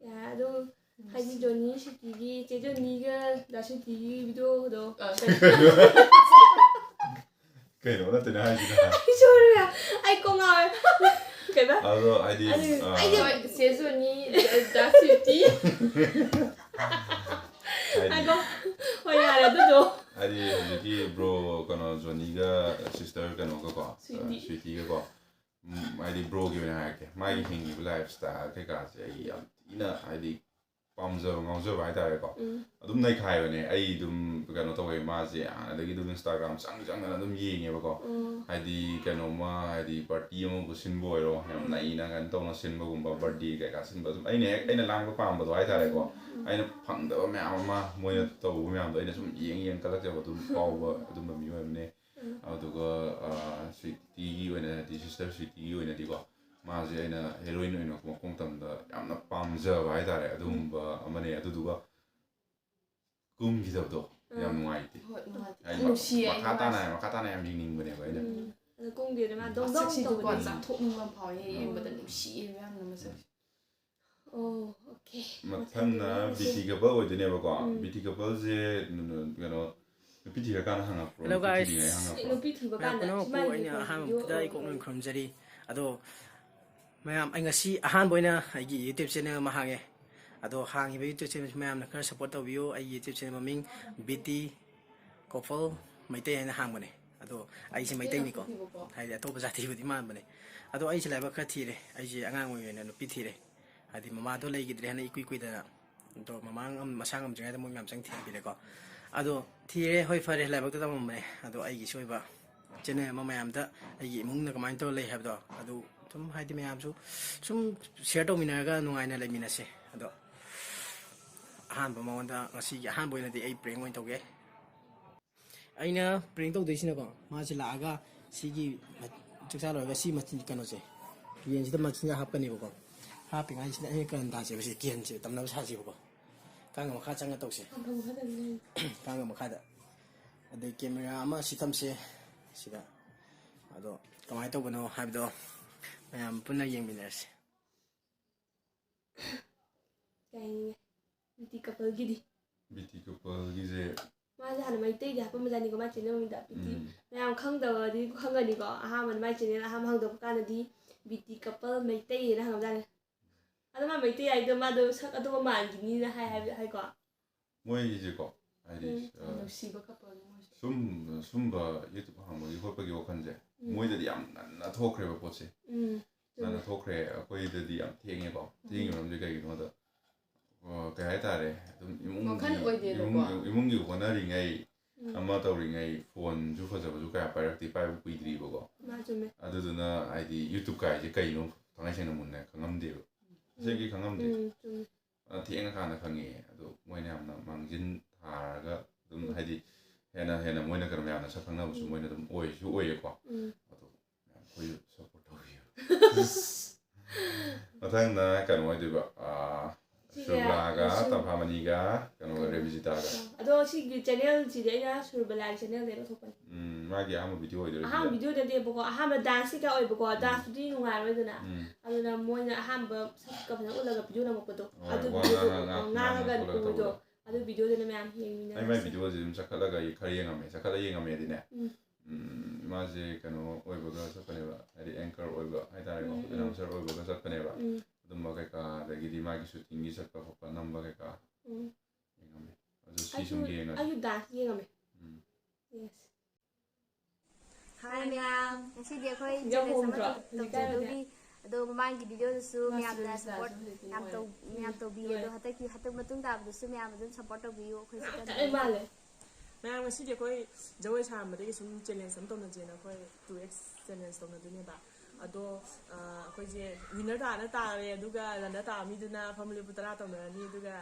ꯌꯥꯔꯦ ꯑꯗꯣ ꯍꯥꯏꯗꯤ ꯖꯣꯅꯤ ꯁ꯭ꯋꯤꯇꯤꯒꯤ, ꯆꯦ ꯖꯣꯅꯤꯒ ꯗꯥ ꯁ꯭ꯋꯤꯇꯤꯒꯤ ꯚꯤꯗꯤꯑꯣꯗꯣ꯫ ꯑ, ꯀꯩꯅꯣ ꯅꯠꯇꯦꯅꯦ ꯍꯥꯏꯁꯤꯅ? ꯑꯩ ꯁꯣꯏꯔꯦ, ꯑꯩ ꯀꯣꯛ ꯉꯥꯎꯔꯦ꯫ ꯀꯩꯕ? ꯑꯗꯣ ꯍꯥꯏꯗꯤ ꯑꯗꯨ ꯑ, ꯑꯩꯗꯤ ꯍꯣꯏ, ꯆꯦ ꯖꯣꯅꯤ, ꯗꯥ ꯁ꯭ꯋꯤꯇꯤ꯫ ꯍꯥꯏꯗꯤ ꯑꯗꯣ ꯍꯣꯏ, ꯌꯥꯔꯦ ꯑꯗꯨꯗꯣ꯫ ꯍꯥꯏꯗꯤ ꯍꯧꯖꯤꯛꯀꯤ ꯕ꯭ꯔꯣ ꯀꯩꯅꯣ ꯖꯣꯅꯤꯒ ꯁꯤꯁꯇꯔ ꯀꯩꯅꯣꯒꯀꯣ, ꯁ꯭ꯋꯤꯇꯤ꯫ ꯁ꯭ꯋꯤꯇꯤꯒꯀꯣ, ꯎꯝ, ꯍꯥꯏꯗꯤ ꯕ꯭ꯔꯣꯒꯤ ꯑꯣꯏꯅ ꯍꯥꯏꯔꯛꯀꯦ, ꯃꯥꯒꯤ ꯍꯤꯡꯉꯤꯕ ꯂꯥꯏꯐ ꯁ꯭ꯇꯥꯏꯜ ꯀꯩꯀꯥꯁꯦ ꯑꯩ ꯌꯥꯝ ꯊꯤꯅ ꯍꯥꯏꯗꯤ ꯄꯥꯝꯖꯕ ꯉꯥꯎꯖꯕ ꯍꯥꯏꯇꯥꯔꯦꯀꯣ꯫ ꯎꯝ꯫ ꯑꯗꯨꯝ ꯅꯩꯈꯥꯏꯕꯅꯦ꯫ ꯑꯩ ꯑꯗꯨꯝ ꯀꯩꯅꯣ ꯇꯧꯋꯦ, ꯃꯥꯁꯦ ꯍꯥꯟꯅꯗꯒꯤ ꯑꯗꯨꯝ ꯏꯟꯁꯇꯥꯒ꯭ꯔꯥꯝ ꯆꯪ ꯆꯪꯗꯅ ꯑꯗꯨꯝ ꯌꯦꯡꯉꯦꯕꯀꯣ꯫ ꯎꯝ꯫ ꯍꯥꯏꯗꯤ ꯀꯩꯅꯣꯝꯃ, ꯍꯥꯏꯗꯤ ꯄꯥꯔꯇꯤ ꯑꯃꯕꯨ ꯁꯤꯟꯕ ꯑꯣꯏꯔꯣ, ꯌꯥꯝ ꯎꯝ꯫ ꯅꯩꯅ ꯀꯩꯅꯣ ꯇꯧꯅ ꯁꯤꯟꯕꯒꯨꯝꯕ, ꯕꯥꯔꯗꯦ ꯀꯩꯀꯥ ꯁꯤꯟꯕ, ꯑꯗꯨꯝ ꯑꯩꯅ ꯍꯦꯛ ꯑꯩꯅ ꯂꯥꯡꯕ ꯄꯥꯝꯕꯗꯣ ꯍꯥꯏꯇꯥꯔꯦꯀꯣ꯫ ꯎꯝ꯫ ꯑꯩꯅ ꯐꯪꯗꯕ ꯃꯌꯥꯝ ꯑꯃ ꯃꯣꯏꯅ ꯇꯧꯕ ꯃꯌꯥꯝꯗꯣ ꯑꯩꯅ ꯁꯨꯝ ꯌꯦꯡ ꯌꯦꯡ ꯀꯜꯂꯛꯆꯕ ꯑꯗꯨꯝ ꯐꯥꯎꯕ ꯑꯗꯨꯝꯕ ꯃꯤꯑꯣꯏ ꯑꯃꯅꯦ꯫ ꯎꯝ꯫ ꯑꯗꯨꯗꯨꯒ, ꯑ, ꯁ꯭ꯋꯤꯇꯤꯒꯤ ꯑꯣꯏꯅꯗꯤ, ꯁꯤꯁꯇꯔ ꯁ꯭ꯋꯤꯇꯤꯒꯤ ꯑꯣꯏꯅꯗꯤꯀꯣ, ꯃꯥꯁꯦ ꯑꯩꯅ ꯍꯦꯔꯣꯏꯟ ꯑꯣꯏꯅ ꯀꯨꯝꯃꯛꯄ ꯃꯇꯝꯗ ꯌꯥꯝꯅ ꯄꯥꯝꯖꯕ ꯍꯥꯏꯇꯥꯔꯦ, ꯑꯗꯨꯒꯨꯝꯕ ꯑꯃꯅꯦ꯫ ꯑꯗꯨꯗꯨꯒ ꯀꯨꯝꯈꯤꯗꯕꯗꯣ ꯌꯥꯝ ꯎꯝ꯫ ꯅꯨꯡꯉꯥꯏꯇꯦ꯫ ꯍꯣꯏ, ꯅꯨꯡꯉꯥꯏꯇꯦ꯫ ꯍꯥꯏꯗꯤ ꯅꯨꯡꯁꯤꯌꯦ ꯑꯩꯗꯤ ꯃꯈꯥ ꯇꯥꯅ, ꯃꯥꯁꯦ꯫ ꯃꯈꯥ ꯇꯥꯅ ꯌꯥꯝ ꯌꯦꯡꯅꯤꯡꯕꯅꯦꯕ ꯑꯩꯅ꯫ ꯎꯝ꯫ ꯑꯗꯣ ꯀꯨꯝꯗꯦꯗꯅ ꯃꯥ ꯗꯣꯡ ꯗꯣꯡ ꯃꯁꯛꯁꯤꯗꯤꯀꯣ ꯇꯧꯕꯅꯦ꯫ ꯆꯥꯊꯣꯛꯅꯤꯡꯕ ꯑꯃ ꯐꯥꯎꯋꯦ, ꯍꯦꯛ ꯌꯦꯡꯕꯗ ꯎꯝ꯫ ꯅꯨꯡꯁꯤꯌꯦꯕ ꯌꯥꯝꯅ ꯃꯁꯛꯁꯦ꯫ ꯑꯣ, ꯃꯊꯪꯅ ꯕꯤ ꯇꯤ ꯀꯄꯜ ꯑꯣꯏꯗꯣꯏꯅꯦꯕꯀꯣ꯫ ꯎꯝ꯫ ꯕꯤ ꯇꯤ ꯀꯄꯜꯁꯦ ꯀꯩꯅꯣ, ꯅꯨꯄꯤ ꯊꯤꯔꯀꯥꯟꯗ ꯍꯪꯉꯛꯄ꯭ꯔꯣ? Hello, ꯅꯨꯄꯤ guys. ꯊꯤꯗ꯭ꯔꯤꯉꯩ ꯍꯪꯉꯛꯄ꯭ꯔꯣ? ꯅꯨꯄꯤ ꯊꯤꯕ ꯀꯥꯟꯗ ꯄꯨꯝꯅꯃꯛꯄꯨ ꯁꯨꯃꯥꯏꯅ ꯑꯩꯅ ꯇꯧꯕꯤꯌꯣ꯫ ꯑꯍꯥꯟꯕꯗ ꯑꯩ ꯀꯣꯛꯅ ꯈꯨꯔꯨꯝꯖꯔꯤ꯫ ꯑꯗꯣ ꯃꯌꯥꯝ, ꯑꯩ ꯉꯁꯤ ꯑꯍꯥꯟꯕ ꯑꯣꯏꯅ ꯑꯩꯒꯤ YouTube channel ꯑꯃ ꯍꯥꯡꯉꯦ꯫ ꯑꯗꯣ ꯍꯥꯡꯉꯤꯕ YouTube channel ꯃꯌꯥꯝꯅ ꯈꯔ support ꯇꯧꯕꯤꯌꯨ꯫ ꯑꯩꯒꯤ YouTube channel ꯃꯃꯤꯡ ꯕꯤ ꯇꯤ ꯀꯣꯄꯜ ꯃꯩꯇꯩ ꯍꯥꯏꯅ ꯍꯥꯡꯕꯅꯦ꯫ ꯑꯗꯣ ꯑꯩꯁꯦ ꯃꯩꯇꯩꯅꯤꯀꯣ, ꯍꯥꯏꯗꯤ ꯑꯇꯣꯞꯄ ꯖꯥꯇꯤꯕꯨꯗꯤ ꯃꯥꯟꯕꯅꯦ꯫ ꯑꯗꯣ ꯑꯩꯁꯦ ꯂꯥꯏꯕꯛ ꯈꯔ ꯊꯤꯔꯦ꯫ ꯑꯩꯁꯦ ꯑꯉꯥꯡ ꯑꯣꯏꯔꯤꯉꯩꯗ ꯅꯨꯄꯤ ꯊꯤꯔꯦ꯫ ꯍꯥꯏꯗꯤ ꯃꯃꯥꯗꯣ ꯂꯩꯈꯤꯗ꯭ꯔꯦ ꯍꯥꯏꯅ ꯏꯀꯨꯏ ꯀꯨꯏꯗꯅ꯫ ꯑꯗꯣ ꯃꯃꯥ ꯉꯝ-, ꯃꯁꯥ ꯉꯝꯗ꯭ꯔꯤꯉꯩꯗ ꯃꯣꯏ ꯃꯌꯥꯝ ꯆꯪ ꯊꯤꯕꯤꯔꯦꯀꯣ꯫ ꯑꯗꯣ ꯊꯤꯔꯦ, ꯍꯣꯏ, ꯐꯔꯦ, ꯂꯥꯏꯕꯛꯇ ꯇꯝꯃꯝꯕꯅꯦ꯫ ꯑꯗꯣ ꯑꯩꯒꯤꯁꯨ ꯑꯣꯏꯕ channel ꯑꯃ ꯃꯌꯥꯝꯗ ꯑꯩꯒꯤ ꯏꯃꯨꯡꯅ ꯀꯃꯥꯏꯅ ꯇꯧꯔ ꯂꯩ ꯍꯥꯏꯕꯗꯣ, ꯑꯗꯨ ꯁꯨꯝ, ꯍꯥꯏꯗꯤ, ꯃꯌꯥꯝꯁꯨ ꯁꯨꯝ share ꯇꯧꯃꯤꯟꯅꯔꯒ ꯅꯨꯡꯉꯥꯏꯅ ꯂꯩꯃꯤꯟꯅꯁꯦ꯫ ꯑꯗꯣ ꯑꯍꯥꯟꯕ ꯃꯉꯣꯟꯗ, ꯉꯁꯤꯒꯤ ꯑꯍꯥꯟꯕ ꯑꯣꯏꯅꯗꯤ ꯑꯩ prank ꯑꯣꯏꯅ ꯇꯧꯒꯦ꯫ ꯑꯩꯅ prank ꯇꯧꯗꯣꯏꯁꯤꯅꯀꯣ, ꯃꯥꯁꯦ ꯂꯥꯛꯑꯒ ꯁꯤꯒꯤ ꯆꯥꯛꯆꯥ ꯂꯣꯏꯔꯒ ꯁꯤ ꯃꯆꯤꯟ, ꯀꯩꯅꯣꯁꯦ, ꯌꯦꯟꯁꯤꯗ ꯃꯆꯤꯟꯖꯥꯛ ꯍꯥꯞꯀꯅꯦꯕꯀꯣ꯫ ꯍꯥꯞꯄꯤꯉꯩꯁꯤꯗ ꯑꯩꯅ ꯀꯔꯟ ꯇꯥꯁꯦꯕ, ꯁꯤ ꯒꯦꯝꯁꯦ ꯇꯝꯅꯕ ꯁꯥꯁꯦꯕꯀꯣ꯫ ꯀꯥꯡꯒ ꯃꯈꯥ ꯆꯪꯉ ꯇꯧꯁꯦ꯫ ꯀꯥꯡꯒ ꯃꯈꯥꯗ꯫ ꯑꯗꯩ camera ꯑꯃ ꯁꯤ ꯊꯝꯁꯦ ꯁꯤꯗ꯫ ꯑꯗꯣ ꯀꯃꯥꯏꯅ ꯇꯧꯕꯅꯣ ꯍꯥꯏꯕꯗꯣ ꯃꯌꯥꯝ ꯄꯨꯟꯅ ꯌꯦꯡꯃꯤꯟꯅꯔꯁꯦ꯫ ꯀꯩ ꯍꯥꯏꯅꯤꯡꯉꯦ? ꯕꯤ ꯇꯤ ꯀꯄꯜꯒꯤꯗꯤ꯫ ꯕꯤ ꯇꯤ ꯀꯄꯜꯒꯤꯁꯦ ꯃꯥꯁꯦ ꯍꯥꯟꯅ ꯃꯩꯇꯩꯗꯤ ꯍꯥꯞꯄꯝꯕꯖꯥꯠꯅꯤꯀꯣ, ꯃꯥꯏ channel ꯃꯃꯤꯡꯗ ꯕꯤ ꯇꯤ꯫ ꯎꯝ꯫ ꯃꯌꯥꯝ ꯈꯪꯗꯕꯗꯤ ꯈꯪꯒꯅꯤꯀꯣ, ꯑꯍꯥꯟꯕꯗ ꯃꯥꯏ channel ꯑꯍꯥꯟꯕ ꯍꯥꯡꯗꯣꯛꯄ ꯀꯥꯟꯗꯗꯤ ꯕꯤ ꯇꯤ ꯀꯄꯜ ꯃꯩꯇꯩ ꯍꯥꯏꯅ ꯍꯥꯡꯉꯝꯖꯥꯠꯅꯤ꯫ ꯑꯗꯣ ꯃꯥ ꯃꯩꯇꯩ ꯍꯥꯏꯗꯣ ꯃꯥꯗꯣ ꯁꯛ ꯑꯇꯣꯞꯄ ꯃꯥꯟꯈꯤꯅꯤꯅ ꯍꯥꯏ, ꯍꯥꯏ, ꯍꯥꯏꯀꯣ꯫ ꯃꯣꯏꯒꯤꯁꯦꯀꯣ, ꯍꯥꯏꯗꯤ, ꯎꯝ꯫ ꯑ, ꯅꯨꯡꯁꯤꯕ ꯀꯄꯜꯅꯤ ꯃꯣꯏꯁꯦ꯫ ꯁꯨꯝ, ꯁꯨꯝꯕ YouTube ꯍꯥꯡꯕꯒꯤ ꯈꯣꯠꯄꯒꯤ ꯋꯥꯈꯜꯁꯦ ꯎꯝ꯫ ꯃꯣꯏꯗꯗꯤ ꯌꯥꯝ ꯉꯟꯅ ꯊꯣꯛꯈ꯭ꯔꯦꯕ ꯄꯣꯠꯁꯦ꯫ ꯎꯝ꯫ ꯉꯟꯅ ꯊꯣꯛꯈ꯭ꯔꯦ꯫ ꯑꯩꯈꯣꯏꯗꯗꯤ ꯌꯥꯝ ꯊꯦꯡꯉꯦꯀꯣ꯫ ꯊꯦꯡꯉꯤ ꯃꯔꯝꯁꯦ ꯀꯩꯒꯤꯅꯣꯗ, ꯑ, ꯀꯩ ꯍꯥꯏꯇꯥꯔꯦ, ꯑꯗꯨꯝ ꯏꯃꯨꯡꯒꯤ, ꯋꯥꯈꯜ ꯑꯣꯏꯗꯦꯕꯀꯣ꯫ ꯏꯃꯨꯡꯒꯤ, ꯏꯃꯨꯡꯒꯤ ꯍꯣꯠꯅꯔꯤꯉꯩ ꯎꯝ꯫ ꯑꯃ ꯇꯧꯔꯤꯉꯩ ꯐꯣꯟꯁꯨ ꯐꯖꯕꯁꯨ ꯀꯌꯥ ꯄꯥꯏꯔꯛꯇꯦ, ꯄꯥꯏꯕ ꯀꯨꯏꯗ꯭ꯔꯤꯕꯀꯣ꯫ ꯃꯥ ꯆꯨꯝꯃꯦ꯫ ꯑꯗꯨꯗꯨꯅ ꯍꯥꯏꯗꯤ YouTube ꯀꯥꯏꯁꯦ ꯀꯩꯅꯣ ꯊꯥꯡꯉꯩ ꯁꯦꯡꯅ ꯃꯨꯟꯅ ꯈꯪꯉꯝꯗꯦꯕ꯫ ꯑꯁꯦꯡꯀꯤ ꯈꯪꯉꯝꯗꯦ꯫ ꯎꯝ, ꯆꯨꯝꯃꯦ꯫ ꯑ, ꯊꯦꯡꯉꯀꯥꯟꯗ ꯈꯪꯉꯛꯑꯦ꯫ ꯑꯗꯣ ꯃꯣꯏꯅ ꯌꯥꯝꯅ ꯃꯥꯡꯖꯤꯟ ꯊꯥꯔꯒ ꯑꯗꯨꯝ ꯎꯝ꯫ ꯍꯥꯏꯗꯤ ꯍꯦꯟꯅ ꯍꯦꯟꯅ ꯃꯣꯏꯅ ꯀꯩꯅꯣ ꯃꯌꯥꯝꯅ ꯁꯛ ꯈꯪꯅꯕꯁꯨ ꯎꯝ꯫ ꯃꯣꯏꯅ ꯑꯗꯨꯝ ꯑꯣꯏꯁꯨ ꯑꯣꯏꯌꯦꯀꯣ꯫ ꯎꯝ꯫ ꯑꯗꯣ ꯃꯌꯥꯝ ꯑꯩꯈꯣꯏꯁꯨ support ꯇꯧꯕꯤꯌꯨ꯫ ꯃꯊꯪꯅ ꯀꯩꯅꯣ ꯑꯣꯏꯗꯣꯏꯕ, ꯑ, ꯁꯤꯁꯦ ꯁꯨꯔꯕꯂꯥꯒ, ꯁꯨꯔ- ꯇꯝꯐꯥꯃꯅꯤꯒ, ꯀꯩꯅꯣꯒ, ꯔꯦꯕꯤꯖꯤꯇꯥꯒ꯫ ꯑꯗꯣ ꯁꯤꯒꯤ ꯆꯦꯅꯦꯜꯁꯤꯗꯤ ꯑꯩꯅ ꯁꯨꯔꯕꯂꯥꯒꯤ ꯆꯦꯅꯦꯜꯗꯩ ꯂꯧꯊꯣꯛꯄꯅꯦ꯫ ꯎꯝ, ꯃꯥꯒꯤ ꯑꯍꯥꯟꯕ ꯚꯤꯗꯤꯑꯣ ꯑꯣꯏꯗꯣꯏꯔꯥ ꯑꯍꯥꯟꯕ ꯁꯤꯁꯦ? ꯚꯤꯗꯤꯑꯣꯗꯗꯤꯕꯀꯣ, ꯑꯍꯥꯟꯕ ꯗꯥꯟꯁ ꯀꯩꯀꯥ ꯑꯣꯏꯕꯀꯣ, ꯎꯝ꯫ ꯗꯥꯟꯁꯇꯨꯗꯤ ꯅꯨꯡꯉꯥꯏꯔꯣꯏꯗꯅ꯫ ꯎꯝ꯫ ꯑꯗꯨꯅ ꯃꯣꯏꯅ ꯑꯍꯥꯟꯕ ꯁꯛꯀ ꯐꯖꯅ ꯎꯠꯂꯒ ꯚꯤꯗꯤꯑꯣ ꯅꯝꯃꯛꯄꯗꯣ, ꯍꯣꯏ, ꯑꯗꯨ ꯋꯥ ꯚꯤꯗꯤꯑꯣꯗꯣ ꯉꯥꯡꯉ, ꯉꯥꯡꯉ, ꯉꯥꯡꯉꯒ ꯉꯥꯡꯉ ꯈꯣꯠꯂꯒ ꯎꯕꯗꯣ, ꯇꯧꯕꯗꯣ꯫ ꯑꯗꯨ ꯚꯤꯗꯤꯑꯣꯗꯨꯅ ꯃꯌꯥꯝ ꯑꯩ ꯃꯥꯏ ꯌꯦꯡꯃꯤꯟꯅꯔꯁꯦ꯫ ꯚꯤꯗꯤꯑꯣꯁꯦ ꯑꯗꯨꯝ ꯆꯠꯈꯠꯂꯒ ꯑꯩ ꯈꯔ ꯌꯦꯡꯉꯝꯃꯦ, ꯆꯠꯈꯠꯂ ꯌꯦꯡꯉꯝꯃꯦꯗꯤꯅꯦ꯫ ꯎꯝ꯫ ꯎꯝ, ꯃꯥꯁꯦ ꯀꯩꯅꯣ ꯑꯣꯏꯕꯒ ꯆꯠꯄꯅꯦꯕ, ꯍꯥꯏꯗꯤ ꯑꯦꯡꯀꯔ ꯑꯣꯏꯕ ꯍꯥꯏꯇꯥꯔꯦꯀꯣ, ꯎꯝ, ꯎꯝ꯫ ꯑꯦꯅꯥꯎꯟꯁꯔ ꯑꯣꯏꯕꯒ ꯆꯠꯄꯅꯦꯕ꯫ ꯎꯝ꯫ ꯑꯗꯨꯝꯕ ꯀꯩꯀꯥ, ꯑꯗꯒꯤꯗꯤ ꯃꯥꯒꯤ ꯁꯨꯇꯤꯡꯒꯤ ꯆꯠꯄ ꯈꯣꯠꯄ ꯅꯝꯕ ꯀꯩꯀꯥ ꯎꯝ꯫ ꯌꯦꯡꯉꯝꯃꯦ꯫ ꯑꯗꯨ ꯁꯤ ꯑꯩꯁꯨ, ꯁꯨꯝ ꯌꯦꯡꯉꯗꯤ꯫ ꯑꯩꯁꯨ ꯗꯥꯟꯁ ꯌꯦꯡꯉꯝꯃꯦ꯫ ꯎꯝ꯫ Yes꯫ ꯍꯥꯏ ꯃꯌꯥꯝ, ꯉꯁꯤꯗꯤ ꯑꯩꯈꯣꯏ ꯌꯥꯝ challenge ꯑꯃ ꯍꯣꯡꯗ꯭ꯔꯣ? ꯇꯧ-, ꯍꯧꯖꯤꯛꯀꯥꯟꯗꯤ꯫ ꯇꯧꯖꯗꯣꯏꯅꯤ꯫ ꯑꯗꯣ ꯃꯃꯥꯡꯒꯤ ꯚꯤꯗꯤꯑꯣꯗꯁꯨ ꯃꯥꯁꯨ ꯃꯌꯥꯝꯅ ꯔꯤꯜꯁ support ꯇꯥꯁꯨ ꯍꯧꯖꯤꯛꯇꯤ ꯌꯥꯝ ꯅꯨꯡꯉꯥꯏꯔꯦ꯫ ꯇꯧ-, ꯃꯌꯥꯝ ꯎꯝ꯫ ꯇꯧꯕꯤꯌꯦ꯫ ꯑꯗꯣ ꯂꯣꯏꯔꯦ꯫ ꯍꯟꯗꯛꯀꯤ, ꯍꯟꯗꯛ ꯃꯇꯨꯡ ꯇꯥꯕꯗꯁꯨ ꯃꯌꯥꯝ ꯑꯗꯨꯝ support ꯇꯧꯕꯤꯌꯨ ꯑꯩꯈꯣꯏꯁꯨ ꯌꯥꯝ ꯀꯟꯅ ꯇꯥꯏ ꯃꯥꯜꯂꯦ꯫ ꯃꯌꯥꯝ, ꯉꯁꯤꯗꯤ ꯑꯩꯈꯣꯏ ꯖꯒꯣꯏ ꯁꯥꯔꯝꯕꯗꯒꯤ ꯁꯨꯝ challenge ꯑꯃ ꯇꯧꯅꯁꯦꯅ ꯑꯩꯈꯣꯏ two X challenge ꯇꯧꯅꯗꯣꯏꯅꯦꯕ꯫ ꯑꯗꯣ, ꯑ, ꯑꯩꯈꯣꯏꯁꯦ winner ꯇꯥꯅ ꯇꯥꯔꯦ, ꯑꯗꯨꯒ runner ꯇꯥꯕ ꯃꯤꯗꯨꯅ ꯐꯝꯃꯨ ꯂꯦꯞꯄꯨ ꯇꯔꯥ ꯇꯧꯅꯔꯅꯤ, ꯑꯗꯨꯒ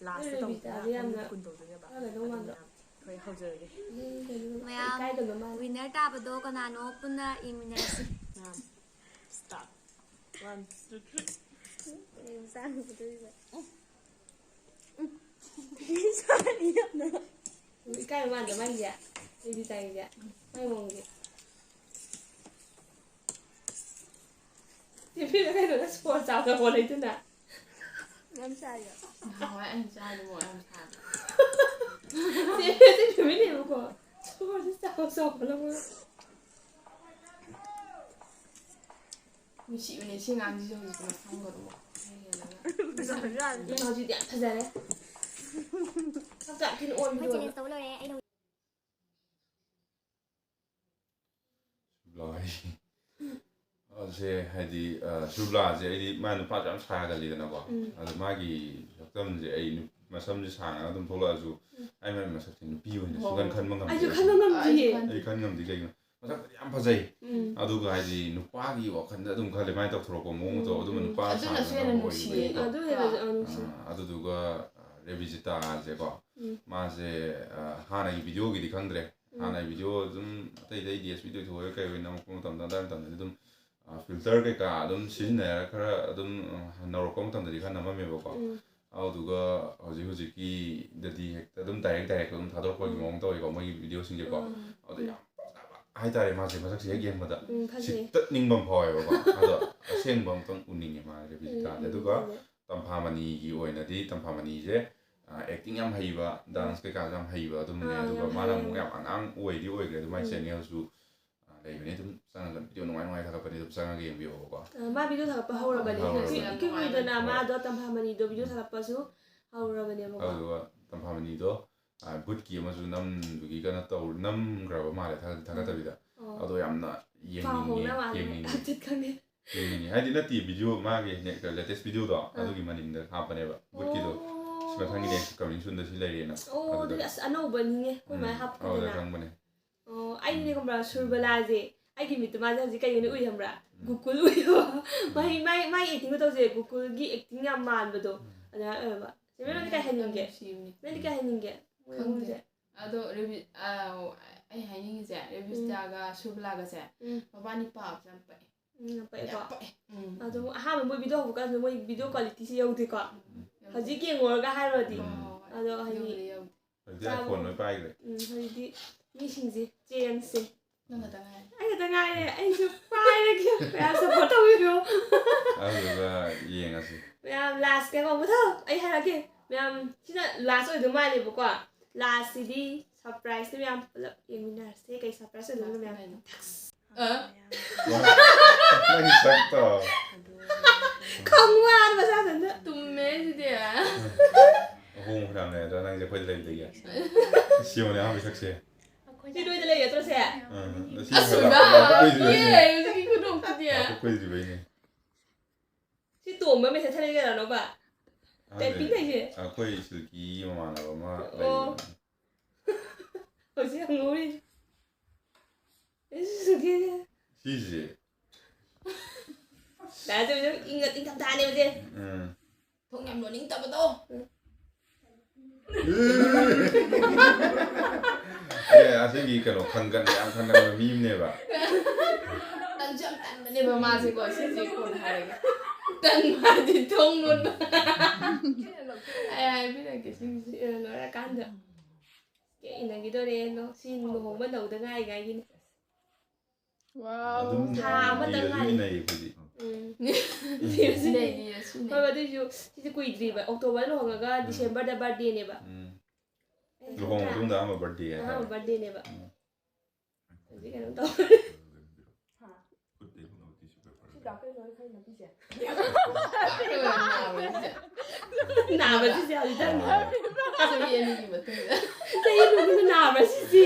last ꯅꯣꯏ ꯇꯧꯕꯗꯨꯅ ꯔꯕꯤꯇꯥꯗꯤ ꯌꯥꯝꯅ ꯐꯝꯃꯨ ꯀꯨꯟ ꯇꯧꯗꯣꯏꯅꯦꯕ꯫ ꯈꯔ ꯀꯩꯅꯣ ꯑꯗꯨ ꯃꯥꯟꯕ꯫ ꯃꯌꯥꯝ, ꯑꯩꯈꯣꯏ ꯍꯧꯖꯔꯒꯦ꯫ ꯎꯝ, ꯀꯩꯅꯣ, ꯃꯌꯥꯝ, ꯏꯀꯥꯏꯒꯅꯣ ꯃꯥꯜꯂꯦ꯫ Winner ꯇꯥꯕꯗꯣ ꯀꯅꯥꯅꯣ ꯄꯨꯟꯅ ꯌꯦꯡꯃꯤꯟꯅꯔꯁꯤ꯫ ꯃꯌꯥꯝ, start꯫ One, two, three꯫ ꯀꯔꯤ ꯃꯆꯥ ꯅꯨꯄꯤꯗꯨꯔꯤꯕ? ꯏꯀꯥꯏꯕ ꯃꯥꯟꯗ꯭ꯔꯣ ꯃꯥꯒꯤꯁꯦ? ꯑꯩꯗꯤ ꯇꯥꯏꯁꯦ꯫ ꯃꯥꯏ ꯃꯑꯣꯡꯁꯦ꯫ ꯇꯤꯐꯤꯟꯗ ꯀꯩꯅꯣꯗ ꯁ꯭ꯄꯣꯟꯖ ꯆꯥꯕꯗ ꯍꯣꯜꯂꯛꯏꯗꯨꯅ꯫ ꯌꯥꯝ ꯆꯥꯏꯌꯦ꯫ ꯅꯍꯥꯟꯋꯥꯏ ꯑꯩꯅ ꯆꯥꯕꯗꯣ ꯃꯣꯔꯣꯛ ꯌꯥꯝ ꯁꯥꯕ꯫ ꯇꯤꯐꯤꯟ, ꯇꯤꯐꯤꯟꯅꯦꯕꯀꯣ꯫ ꯁ꯭ꯄꯣꯟꯖ ꯆꯥꯎ ꯆꯥꯎꯕ ꯂꯧꯔꯒ꯫ ꯅꯨꯡꯁꯤꯕꯅꯦ ꯁꯤ ꯑꯉꯥꯡꯁꯤꯁꯨ ꯍꯧꯖꯤꯛꯇꯤ ꯃꯁꯝꯒꯗꯣ ꯑꯃꯨꯛ ꯈꯔ ꯍꯦꯜꯂꯒ꯫ ꯍꯧꯖꯤꯛꯇꯤ ꯌꯥꯝ ꯐꯖꯔꯦ꯫ ꯁꯛꯇ ꯌꯥꯝ ꯊꯤꯅ ꯑꯣꯟꯕꯗꯣ ꯑꯣꯏꯕ꯫ ꯇꯧ ꯂꯣꯏꯔꯦ꯫ ꯑꯩ ꯂꯧ- ꯁꯨꯕ꯭ꯂꯥ ꯍꯥꯏ-, ꯑꯁꯦ ꯍꯥꯏꯗꯤ, ꯑ, ꯁꯨꯕ꯭ꯂꯥꯁꯦ ꯑꯩꯗꯤ ꯃꯥ ꯅꯨꯄꯥꯁꯨ ꯌꯥꯝ ꯁꯥꯒꯜꯂꯤꯗꯅꯀꯣ꯫ ꯎꯝ꯫ ꯑꯗꯣ ꯃꯥꯒꯤ ꯁꯛꯇꯝꯁꯦ ꯑꯩ ꯅꯨ-, ꯃꯁꯝꯁꯦ ꯁꯥꯡꯉꯒ ꯑꯗꯨꯝ ꯊꯣꯛꯂꯛꯑꯁꯨ ꯎꯝ꯫ ꯑꯩ ꯃꯥꯏ ꯃꯁꯛꯁꯦ ꯅꯨꯄꯤ ꯑꯣꯏꯅ ꯍꯣꯏ꯫ ꯁꯨꯡꯈꯟ ꯈꯟꯕ ꯉꯝꯗꯦ꯫ ꯑꯩꯁꯨ ꯈꯟꯕ ꯉꯝꯗꯤꯌꯦ꯫ ꯑꯩꯁꯨ ꯈꯟꯗꯦ꯫ ꯑꯩ ꯈꯟ ꯉꯝꯗꯦ ꯀꯩꯒꯤꯅꯣ? ꯃꯁꯛꯄꯨꯗꯤ ꯌꯥꯝ ꯐꯖꯩ꯫ ꯎꯝ꯫ ꯑꯗꯨꯒ ꯍꯥꯏꯗꯤ ꯅꯨꯄꯥꯒꯤ ꯋꯥꯈꯜꯗ ꯑꯗꯨꯝ ꯈꯜꯂꯦ, ꯃꯥꯏ ꯇꯧꯊꯣꯔꯛꯄ ꯃꯑꯣꯡ ꯃꯇꯧ, ꯎꯝ꯫ ꯑꯗꯨꯝꯕ ꯎꯝ꯫ ꯅꯨꯄꯥ ꯑꯗꯨꯅꯁꯨ ꯁꯥꯗꯅ ꯍꯦꯟꯅ ꯑꯃ ꯅꯨꯡꯁꯤꯌꯦ꯫ ꯑꯣꯏꯈꯤꯕꯒꯤꯀꯣ꯫ ꯑꯗꯨ ꯍꯦꯟꯅꯁꯨ, ꯑꯥ, ꯅꯨꯡꯁꯤ꯫ ꯑꯥ, ꯑꯗꯨꯗꯨꯒ, ꯑ, ꯔꯦꯕꯤꯖꯤꯇꯥꯁꯦꯀꯣ, ꯎꯝ꯫ ꯃꯥꯁꯦ, ꯑ, ꯍꯥꯟꯅꯒꯤ ꯚꯤꯗꯤꯑꯣꯒꯤꯗꯤ ꯈꯪꯗ꯭ꯔꯦ꯫ ꯎꯝ꯫ ꯍꯥꯟꯅꯒꯤ ꯚꯤꯗꯤꯑꯣ ꯑꯗꯨꯝ ꯑꯇꯩ ꯑꯇꯩ ꯗꯤ ꯑꯦꯁ ꯚꯤꯗꯤꯑꯣ ꯊꯣꯛꯑꯦ ꯀꯩ ꯑꯣꯏ ꯅꯝꯃꯛꯄ ꯃꯇꯝꯗ, ꯑꯗꯥꯏ ꯃꯇꯝꯗꯗꯤ ꯑꯗꯨꯝ, ꯑ, ꯐꯤꯜꯇꯔ ꯀꯩꯀꯥ ꯑꯗꯨꯝ ꯁꯤꯖꯤꯟꯅꯔꯒ ꯈꯔ ꯑꯗꯨꯝ, ꯑ, ꯅꯧꯔꯛꯄ ꯃꯇꯝꯗꯗꯤ ꯈꯔ ꯅꯝꯃꯝꯃꯦꯕꯀꯣ꯫ ꯎꯝ꯫ ꯑꯗꯨꯗꯨꯒ ꯍꯧꯖꯤꯛ ꯍꯧꯖꯤꯛꯀꯤꯗꯗꯤ ꯍꯦꯛꯇ ꯑꯗꯨꯝ ꯗꯥꯏꯔꯦꯛ ꯗꯥꯏꯔꯦꯛ ꯑꯗꯨꯝ ꯊꯥꯗꯣꯔꯛꯄꯒꯤ ꯎꯝ꯫ ꯃꯑꯣꯡ ꯇꯧꯋꯦꯀꯣ ꯃꯣꯏꯒꯤ ꯚꯤꯗꯤꯑꯣꯁꯤꯡꯁꯦꯀꯣ꯫ ꯎꯝ꯫ ꯑꯗꯨꯗ ꯌꯥꯝ ꯐꯖꯕ ꯍꯥꯏꯇꯥꯔꯦ ꯃꯥꯁꯦ ꯃꯁꯛꯁꯦ ꯍꯦꯛ ꯌꯦꯡꯕꯗ ꯎꯝ, ꯐꯖꯩ꯫ ꯁꯤꯠꯇꯠꯅꯤꯡꯕ ꯑꯃ ꯐꯥꯎꯋꯦꯕꯀꯣ꯫ ꯑꯗꯣ ꯑꯁꯦꯡꯕ ꯑꯃꯇꯪ ꯎꯅꯤꯡꯉꯦ ꯃꯥ ꯔꯦꯕꯤꯖꯤꯇꯥꯁꯦ꯫ ꯎꯝ, ꯑꯗꯨꯒ ꯐꯖꯩ꯫ ꯇꯝꯐꯥ ꯃꯅꯤꯒꯤ ꯑꯣꯏꯅꯗꯤ ꯇꯝꯐꯥ ꯃꯅꯤꯁꯦ ꯑꯦꯛꯇꯤꯡ ꯌꯥꯝ ꯍꯩꯕ, ꯗꯥꯟꯁ ꯀꯩꯀꯥꯁꯨ ꯌꯥꯝ ꯍꯩꯕ ꯑꯗꯨꯝꯕꯅꯦ꯫ ꯑꯥ, ꯑꯗꯨꯒ ꯌꯥꯝ ꯃꯥꯅ ꯍꯩ, ꯑꯃꯨꯛ ꯌꯥꯝ ꯌꯥꯝ ꯑꯉꯥꯡ ꯑꯣꯏꯗꯤ ꯑꯣꯏꯈ꯭ꯔꯦ꯫ ꯑꯗꯨ ꯃꯥꯏ ꯎꯝ꯫ ꯆꯦꯅꯦꯜꯁꯨ ꯂꯩꯕꯅꯦ꯫ ꯑꯗꯨꯝ ꯆꯪꯉꯒ ꯚꯤꯗꯤꯑꯣ ꯅꯨꯡꯉꯥꯏ ꯅꯨꯡꯉꯥꯏ ꯊꯥꯒꯠꯄꯅꯦ꯫ ꯑꯗꯨꯝ ꯆꯪꯉꯒ ꯌꯦꯡꯕꯤꯌꯣꯕꯀꯣ꯫ ꯑ, ꯃꯥ ꯚꯤꯗꯤꯑꯣ ꯊꯥꯒꯠꯄ ꯍꯧꯔꯕꯅꯦ꯫ ꯍꯧꯔꯕꯅꯦ꯫ ꯀꯨꯏ-, ꯀꯨꯏꯔꯦꯗꯅ ꯃꯥꯗꯣ ꯇꯝꯐꯥ ꯃꯅꯤꯗꯣ ꯚꯤꯗꯤꯑꯣ ꯊꯥꯒꯠꯄꯁꯨ ꯍꯧꯔꯕꯅꯦꯕꯀꯣ꯫ ꯑꯗꯨꯒ ꯇꯝꯐꯥ ꯃꯅꯤꯗꯣ ꯕꯨꯠꯀꯤ ꯑꯃꯁꯨ ꯅꯝꯗꯨꯒꯤ ꯀꯩꯅꯣ ꯇꯧ ꯅꯝꯈ꯭ꯔꯕ ꯃꯥꯜꯂꯦ ꯊꯥꯒꯠ ꯊꯥꯒꯠꯇꯕꯤꯗ꯫ ꯑꯣ꯫ ꯑꯗꯣ ꯌꯥꯝꯅ ꯐꯥꯍꯧꯅ ꯌꯦꯡꯅꯤꯡꯉꯦ ꯃꯥꯜꯂꯦ꯫ ꯌꯦꯡꯅꯤꯡꯉꯦ꯫ ꯑꯞꯗꯦꯠ ꯈꯪꯉꯦ꯫ ꯌꯦꯡꯅꯤꯡꯉꯦ ꯍꯥꯏꯗꯤ ꯅꯠꯇꯦ ꯚꯤꯗꯤꯑꯣ ꯃꯥꯒꯤ ꯂꯦꯇꯦꯁ ꯚꯤꯗꯤꯑꯣꯗꯣ ꯑꯥ꯫ ꯑꯗꯨꯒꯤ ꯃꯅꯤꯡꯗ ꯍꯥꯞꯄꯅꯦꯕ ꯕꯨꯠꯀꯤꯗꯣ꯫ ꯑꯣ꯫ ꯁꯤ ꯃꯊꯪꯒꯤꯅꯦ ꯀꯃꯤꯡ ꯁꯨꯟꯗ ꯁꯤ ꯂꯩꯔꯦꯅ꯫ ꯑꯣ, ꯑꯗꯨꯗꯤ ꯑꯗꯨꯗ ꯑꯁ ꯑꯅꯧꯕꯅꯤꯅꯦ ꯑꯩꯈꯣꯏ ꯃꯥꯏ ꯎꯝ, ꯍꯥꯞꯄꯗꯅ꯫ ꯑꯗꯨꯗ ꯈꯪꯕꯅꯦ꯫ ꯑꯣ, ꯑꯩꯅꯦ ꯎꯝ꯫ ꯈꯪꯕ꯭ꯔꯥ ꯁꯨꯔꯕꯂꯥꯁꯦ ꯑꯩꯒꯤ ꯃꯤꯠꯇ ꯃꯥꯁꯦ ꯍꯧꯖꯤꯛ ꯀꯩ ꯑꯣꯏꯅ ꯎꯏ ꯈꯪꯕ꯭ꯔꯥ? ꯎꯝ꯫ ꯒꯨꯀꯨꯜ ꯎꯏꯌꯦꯕ꯫ ꯎꯝ꯫ ꯃꯥꯏ ꯃꯥꯏ ꯃꯥꯏ ꯑꯦꯛꯇꯤꯡꯒ ꯇꯧꯁꯦ ꯒꯨꯀꯨꯜꯒꯤ ꯑꯦꯛꯇꯤꯡ ꯌꯥꯝ ꯃꯥꯟꯕꯗꯣ꯫ ꯎꯝ꯫ ꯑꯗꯨꯃꯥꯏꯅ ꯑꯣꯏꯌꯦꯕ꯫ ꯆꯦ ꯃꯦꯔꯣꯟꯗꯤ ꯀꯩ ꯍꯥꯏꯅꯤꯡꯒꯦ? ꯅꯨꯡꯁꯤꯕꯅꯤ꯫ ꯅꯪꯗꯤ ꯀꯩ ꯍꯥꯏꯅꯤꯡꯒꯦ? ꯃꯣꯏ ꯈꯪꯗꯦ꯫ ꯑꯍꯨꯝꯁꯦ꯫ ꯑꯗꯣ ꯔꯦꯕꯤ-, ꯑ, ꯑꯩ ꯍꯥꯏꯅꯤꯡꯉꯤꯁꯦ ꯔꯦꯕꯤꯁꯇꯥꯒ ꯁꯨꯕꯂꯥꯒꯁꯦ ꯎꯝ꯫ ꯃꯕꯥꯅꯤ ꯄꯥꯕꯁꯦ ꯌꯥꯝ ꯄꯛꯑꯦ꯫ ꯎꯝ, ꯌꯥꯝ ꯄꯛꯑꯦꯀꯣ꯫ ꯌꯥꯝ ꯄꯛꯑꯦ꯫ ꯎꯝ꯫ ꯑꯗꯣ ꯑꯍꯥꯟꯕ ꯃꯣꯏ ꯚꯤꯗꯤꯑꯣ ꯍꯧꯕ ꯀꯥꯟꯗ ꯃꯣꯏ ꯚꯤꯗꯤꯑꯣ ꯀ꯭ꯋꯥꯂꯤꯇꯤꯁꯦ ꯌꯧꯗꯦꯀꯣ꯫ ꯎꯝ꯫ ꯍꯧꯖꯤꯛ ꯌꯦꯡꯉꯨꯔꯒ ꯍꯥꯏꯔꯨꯔꯗꯤ꯫ ꯍꯣꯏ, ꯍꯣꯏ, ꯍꯣꯏ꯫ ꯑꯗꯣ ꯍꯥꯏꯗꯤ ꯑꯗꯨꯕꯨꯗꯤ ꯌꯧꯗꯦ꯫ ꯍꯧꯖꯤꯛꯇꯤ ꯑꯥꯏꯐꯣꯟ ꯂꯣꯏ ꯄꯥꯏꯈ꯭ꯔꯦ꯫ ꯎꯝ, ꯍꯧꯖꯤꯛꯇꯤ ꯃꯤꯁꯤꯡꯁꯦ ꯆꯦꯟꯖꯁꯦ꯫ ꯅꯪ ꯈꯛꯇ ꯉꯥꯏꯔꯦ꯫ ꯑꯩ ꯈꯛꯇ ꯉꯥꯏꯔꯦ꯫ ꯑꯩꯁꯨ ꯄꯥꯏꯔꯒꯦ꯫ ꯃꯌꯥꯝ ꯁꯞꯄꯣꯔꯠ ꯇꯧꯕꯤꯔꯣ꯫ ꯑꯗꯨꯒ ꯌꯦꯡꯉꯁꯤ꯫ ꯃꯌꯥꯝ ꯂꯥꯁ ꯀꯩ ꯀꯧꯕ ꯊꯣꯛ ꯑꯩ ꯍꯥꯏꯔꯛꯀꯦ꯫ ꯃꯌꯥꯝ ꯁꯤꯅ ꯂꯥꯁ ꯑꯣꯏꯗꯧ ꯃꯥꯜꯂꯦꯕꯀꯣ꯫ ꯂꯥꯁꯁꯤꯗꯤ ꯁꯔꯄ꯭ꯔꯥꯏꯁꯅꯦ꯫ ꯃꯌꯥꯝ ꯄꯨꯂꯞ ꯌꯦꯡꯃꯤꯟꯅꯔꯁꯦ ꯀꯩ ꯁꯔꯄ꯭ꯔꯥꯏꯁ ꯑꯣꯏꯗꯣꯏꯅꯣ ꯃꯌꯥꯝ꯫ ꯀꯩꯅꯣ? ꯊꯛꯁ꯫ ꯑ? ꯅꯪꯒꯤ ꯁꯛꯇꯣ꯫ ꯈꯪꯕ ꯋꯥꯅꯤ ꯃꯁꯥ ꯃꯊꯟꯇ꯫ ꯇꯨꯝꯃꯦ ꯁꯤꯗꯤ꯫ ꯑꯍꯣꯡꯕ ꯐꯅꯌꯥꯝ ꯂꯩꯔꯗ꯭ꯔꯥ ꯅꯪꯁꯦ ꯑꯩꯈꯣꯏꯗ ꯂꯩꯕꯗꯒꯤ? ꯁꯤ ꯌꯦꯡꯉꯨꯅꯦ ꯑꯍꯥꯟꯕ ꯁꯛꯁꯦ꯫ ꯁꯤ ꯅꯣꯏꯗ ꯂꯩꯒꯗ꯭ꯔꯣ ꯁꯦ? ꯑꯥ, ꯉꯁꯤ ꯑꯁ ꯂꯥꯛꯄ ꯎꯗ꯫ ꯂꯥꯛꯄ ꯀꯨꯏꯗ꯭ꯔꯤꯕꯩꯅꯦ꯫ ꯌꯦ, ꯍꯧꯖꯤꯛꯀꯤ ꯈꯨꯗꯣꯛꯇꯨꯗꯤ꯫ ꯂꯥꯛꯄ ꯀꯨꯏꯗ꯭ꯔꯤꯕꯩꯅꯦ꯫ ꯁꯤ ꯇꯣꯝꯕ ꯃꯦꯁꯦꯖ ꯊꯥꯔꯛꯏ ꯀꯅꯥꯅꯣꯕ? ꯑꯍꯟꯅꯦ꯫ ꯇꯥꯏꯄꯤꯡ ꯇꯧꯔꯤꯁꯦ? ꯑꯩꯈꯣꯏ ꯁꯤꯜꯀꯤꯒꯤ ꯃꯃꯥꯟꯅꯕ ꯑꯃ ꯑꯣ꯫ ꯂꯩꯕꯅꯦ꯫ ꯍꯧꯖꯤꯛ ꯍꯪꯍꯧꯔꯤ꯫ ꯑꯩꯁꯨ ꯁꯤꯜꯀꯤꯁꯦ꯫ ꯁꯤꯁꯦ꯫ ꯂꯥꯏꯔꯤꯛ ꯇꯝꯕꯁꯦ ꯏꯪ-, ꯏꯪꯊꯝꯊꯥꯅꯦꯕꯁꯦ꯫ ꯎꯝ꯫ ꯊꯣꯡ ꯌꯥꯝ ꯂꯣꯟꯅꯤꯡꯗꯕꯗꯣ꯫ ꯑꯦ, ꯑꯁꯦꯡꯒꯤ ꯀꯩꯅꯣ ꯈꯪꯒꯟ ꯌꯥꯝ ꯈꯪꯒꯟꯕ ꯃꯤ ꯑꯃꯅꯦꯕ꯫ ꯇꯟꯁꯨ ꯌꯥꯝ ꯇꯟꯕꯅꯦꯕ ꯃꯥꯁꯦꯀꯣ, ꯁꯤꯁꯦ ꯀꯣꯟꯅ ꯍꯥꯏꯔꯒꯦ꯫ ꯇꯟꯕ ꯍꯥꯏꯗꯤ ꯊꯣꯡ ꯂꯣꯟꯕ꯫ ꯑꯩ ꯍꯥꯏꯕꯤꯔꯛꯀꯦ ꯁꯤꯒꯤꯁꯦ꯫ ꯁꯤ ꯂꯣꯏꯔꯀꯥꯟꯗ ꯀꯦꯛ ꯏꯟꯅꯈꯤꯗꯣꯔꯦ꯫ ꯁꯤ ꯂꯨꯍꯣꯡꯕ ꯅꯧꯗ ꯉꯥꯏꯔꯤꯉꯥꯏꯒꯤꯅꯤ꯫ ꯑꯗꯨꯝ ꯊꯥ ꯑꯃꯇꯪ ꯂꯤꯔꯁꯨ ꯉꯥꯏꯔꯤ꯫ ꯏꯟꯅꯩꯌꯦ ꯑꯩꯈꯣꯏꯗꯤ꯫ ꯎꯝ꯫ ꯂꯤꯔꯁꯨ ꯏꯟꯅꯩ꯫ ꯂꯤꯔꯁꯨ ꯏꯟꯅꯩ꯫ ꯍꯣꯏ, ꯑꯗꯨꯏꯁꯨ ꯁꯤꯁꯦ ꯀꯨꯏꯗ꯭ꯔꯤꯕ꯫ ꯑꯣꯛꯇꯣꯕꯔ ꯂꯨꯍꯣꯡꯉꯒ ꯎꯝ꯫ ꯗꯤꯁꯦꯝꯕꯔꯗ ꯕꯥꯔꯗꯦꯅꯦꯕ꯫ ꯎꯝ꯫ ꯑꯩ ꯂꯨꯍꯣꯡꯉ ꯈꯪꯗ꯭ꯔꯥ? ꯃꯇꯨꯡꯗ ꯑꯍꯥꯟꯕ ꯕꯥꯔꯗꯦ ꯍꯥꯏꯇꯥꯔꯦ꯫ ꯑꯍꯥꯟꯕ ꯕꯥꯔꯗꯦꯅꯦꯕ꯫ ꯎꯝ꯫ ꯍꯧꯖꯤꯛ ꯀꯩꯅꯣ ꯇꯧꯔꯦ꯫ ꯍꯥ? ꯁꯤ ꯗꯥꯛꯇꯔ ꯂꯣꯏ ꯈꯔ ꯅꯞꯄꯤꯁꯦ꯫ ꯅꯥꯕ ꯁꯤꯁꯦ ꯍꯧꯖꯤꯛꯇꯪ꯫ ꯆꯍꯤ ꯑꯅꯤꯒꯤ ꯃꯇꯨꯡꯗ꯫ ꯆꯍꯤ ꯑꯅꯤꯒꯤ ꯃꯇꯨꯡꯗ ꯅꯥꯕ꯭ꯔꯥ ꯁꯤꯁꯦ?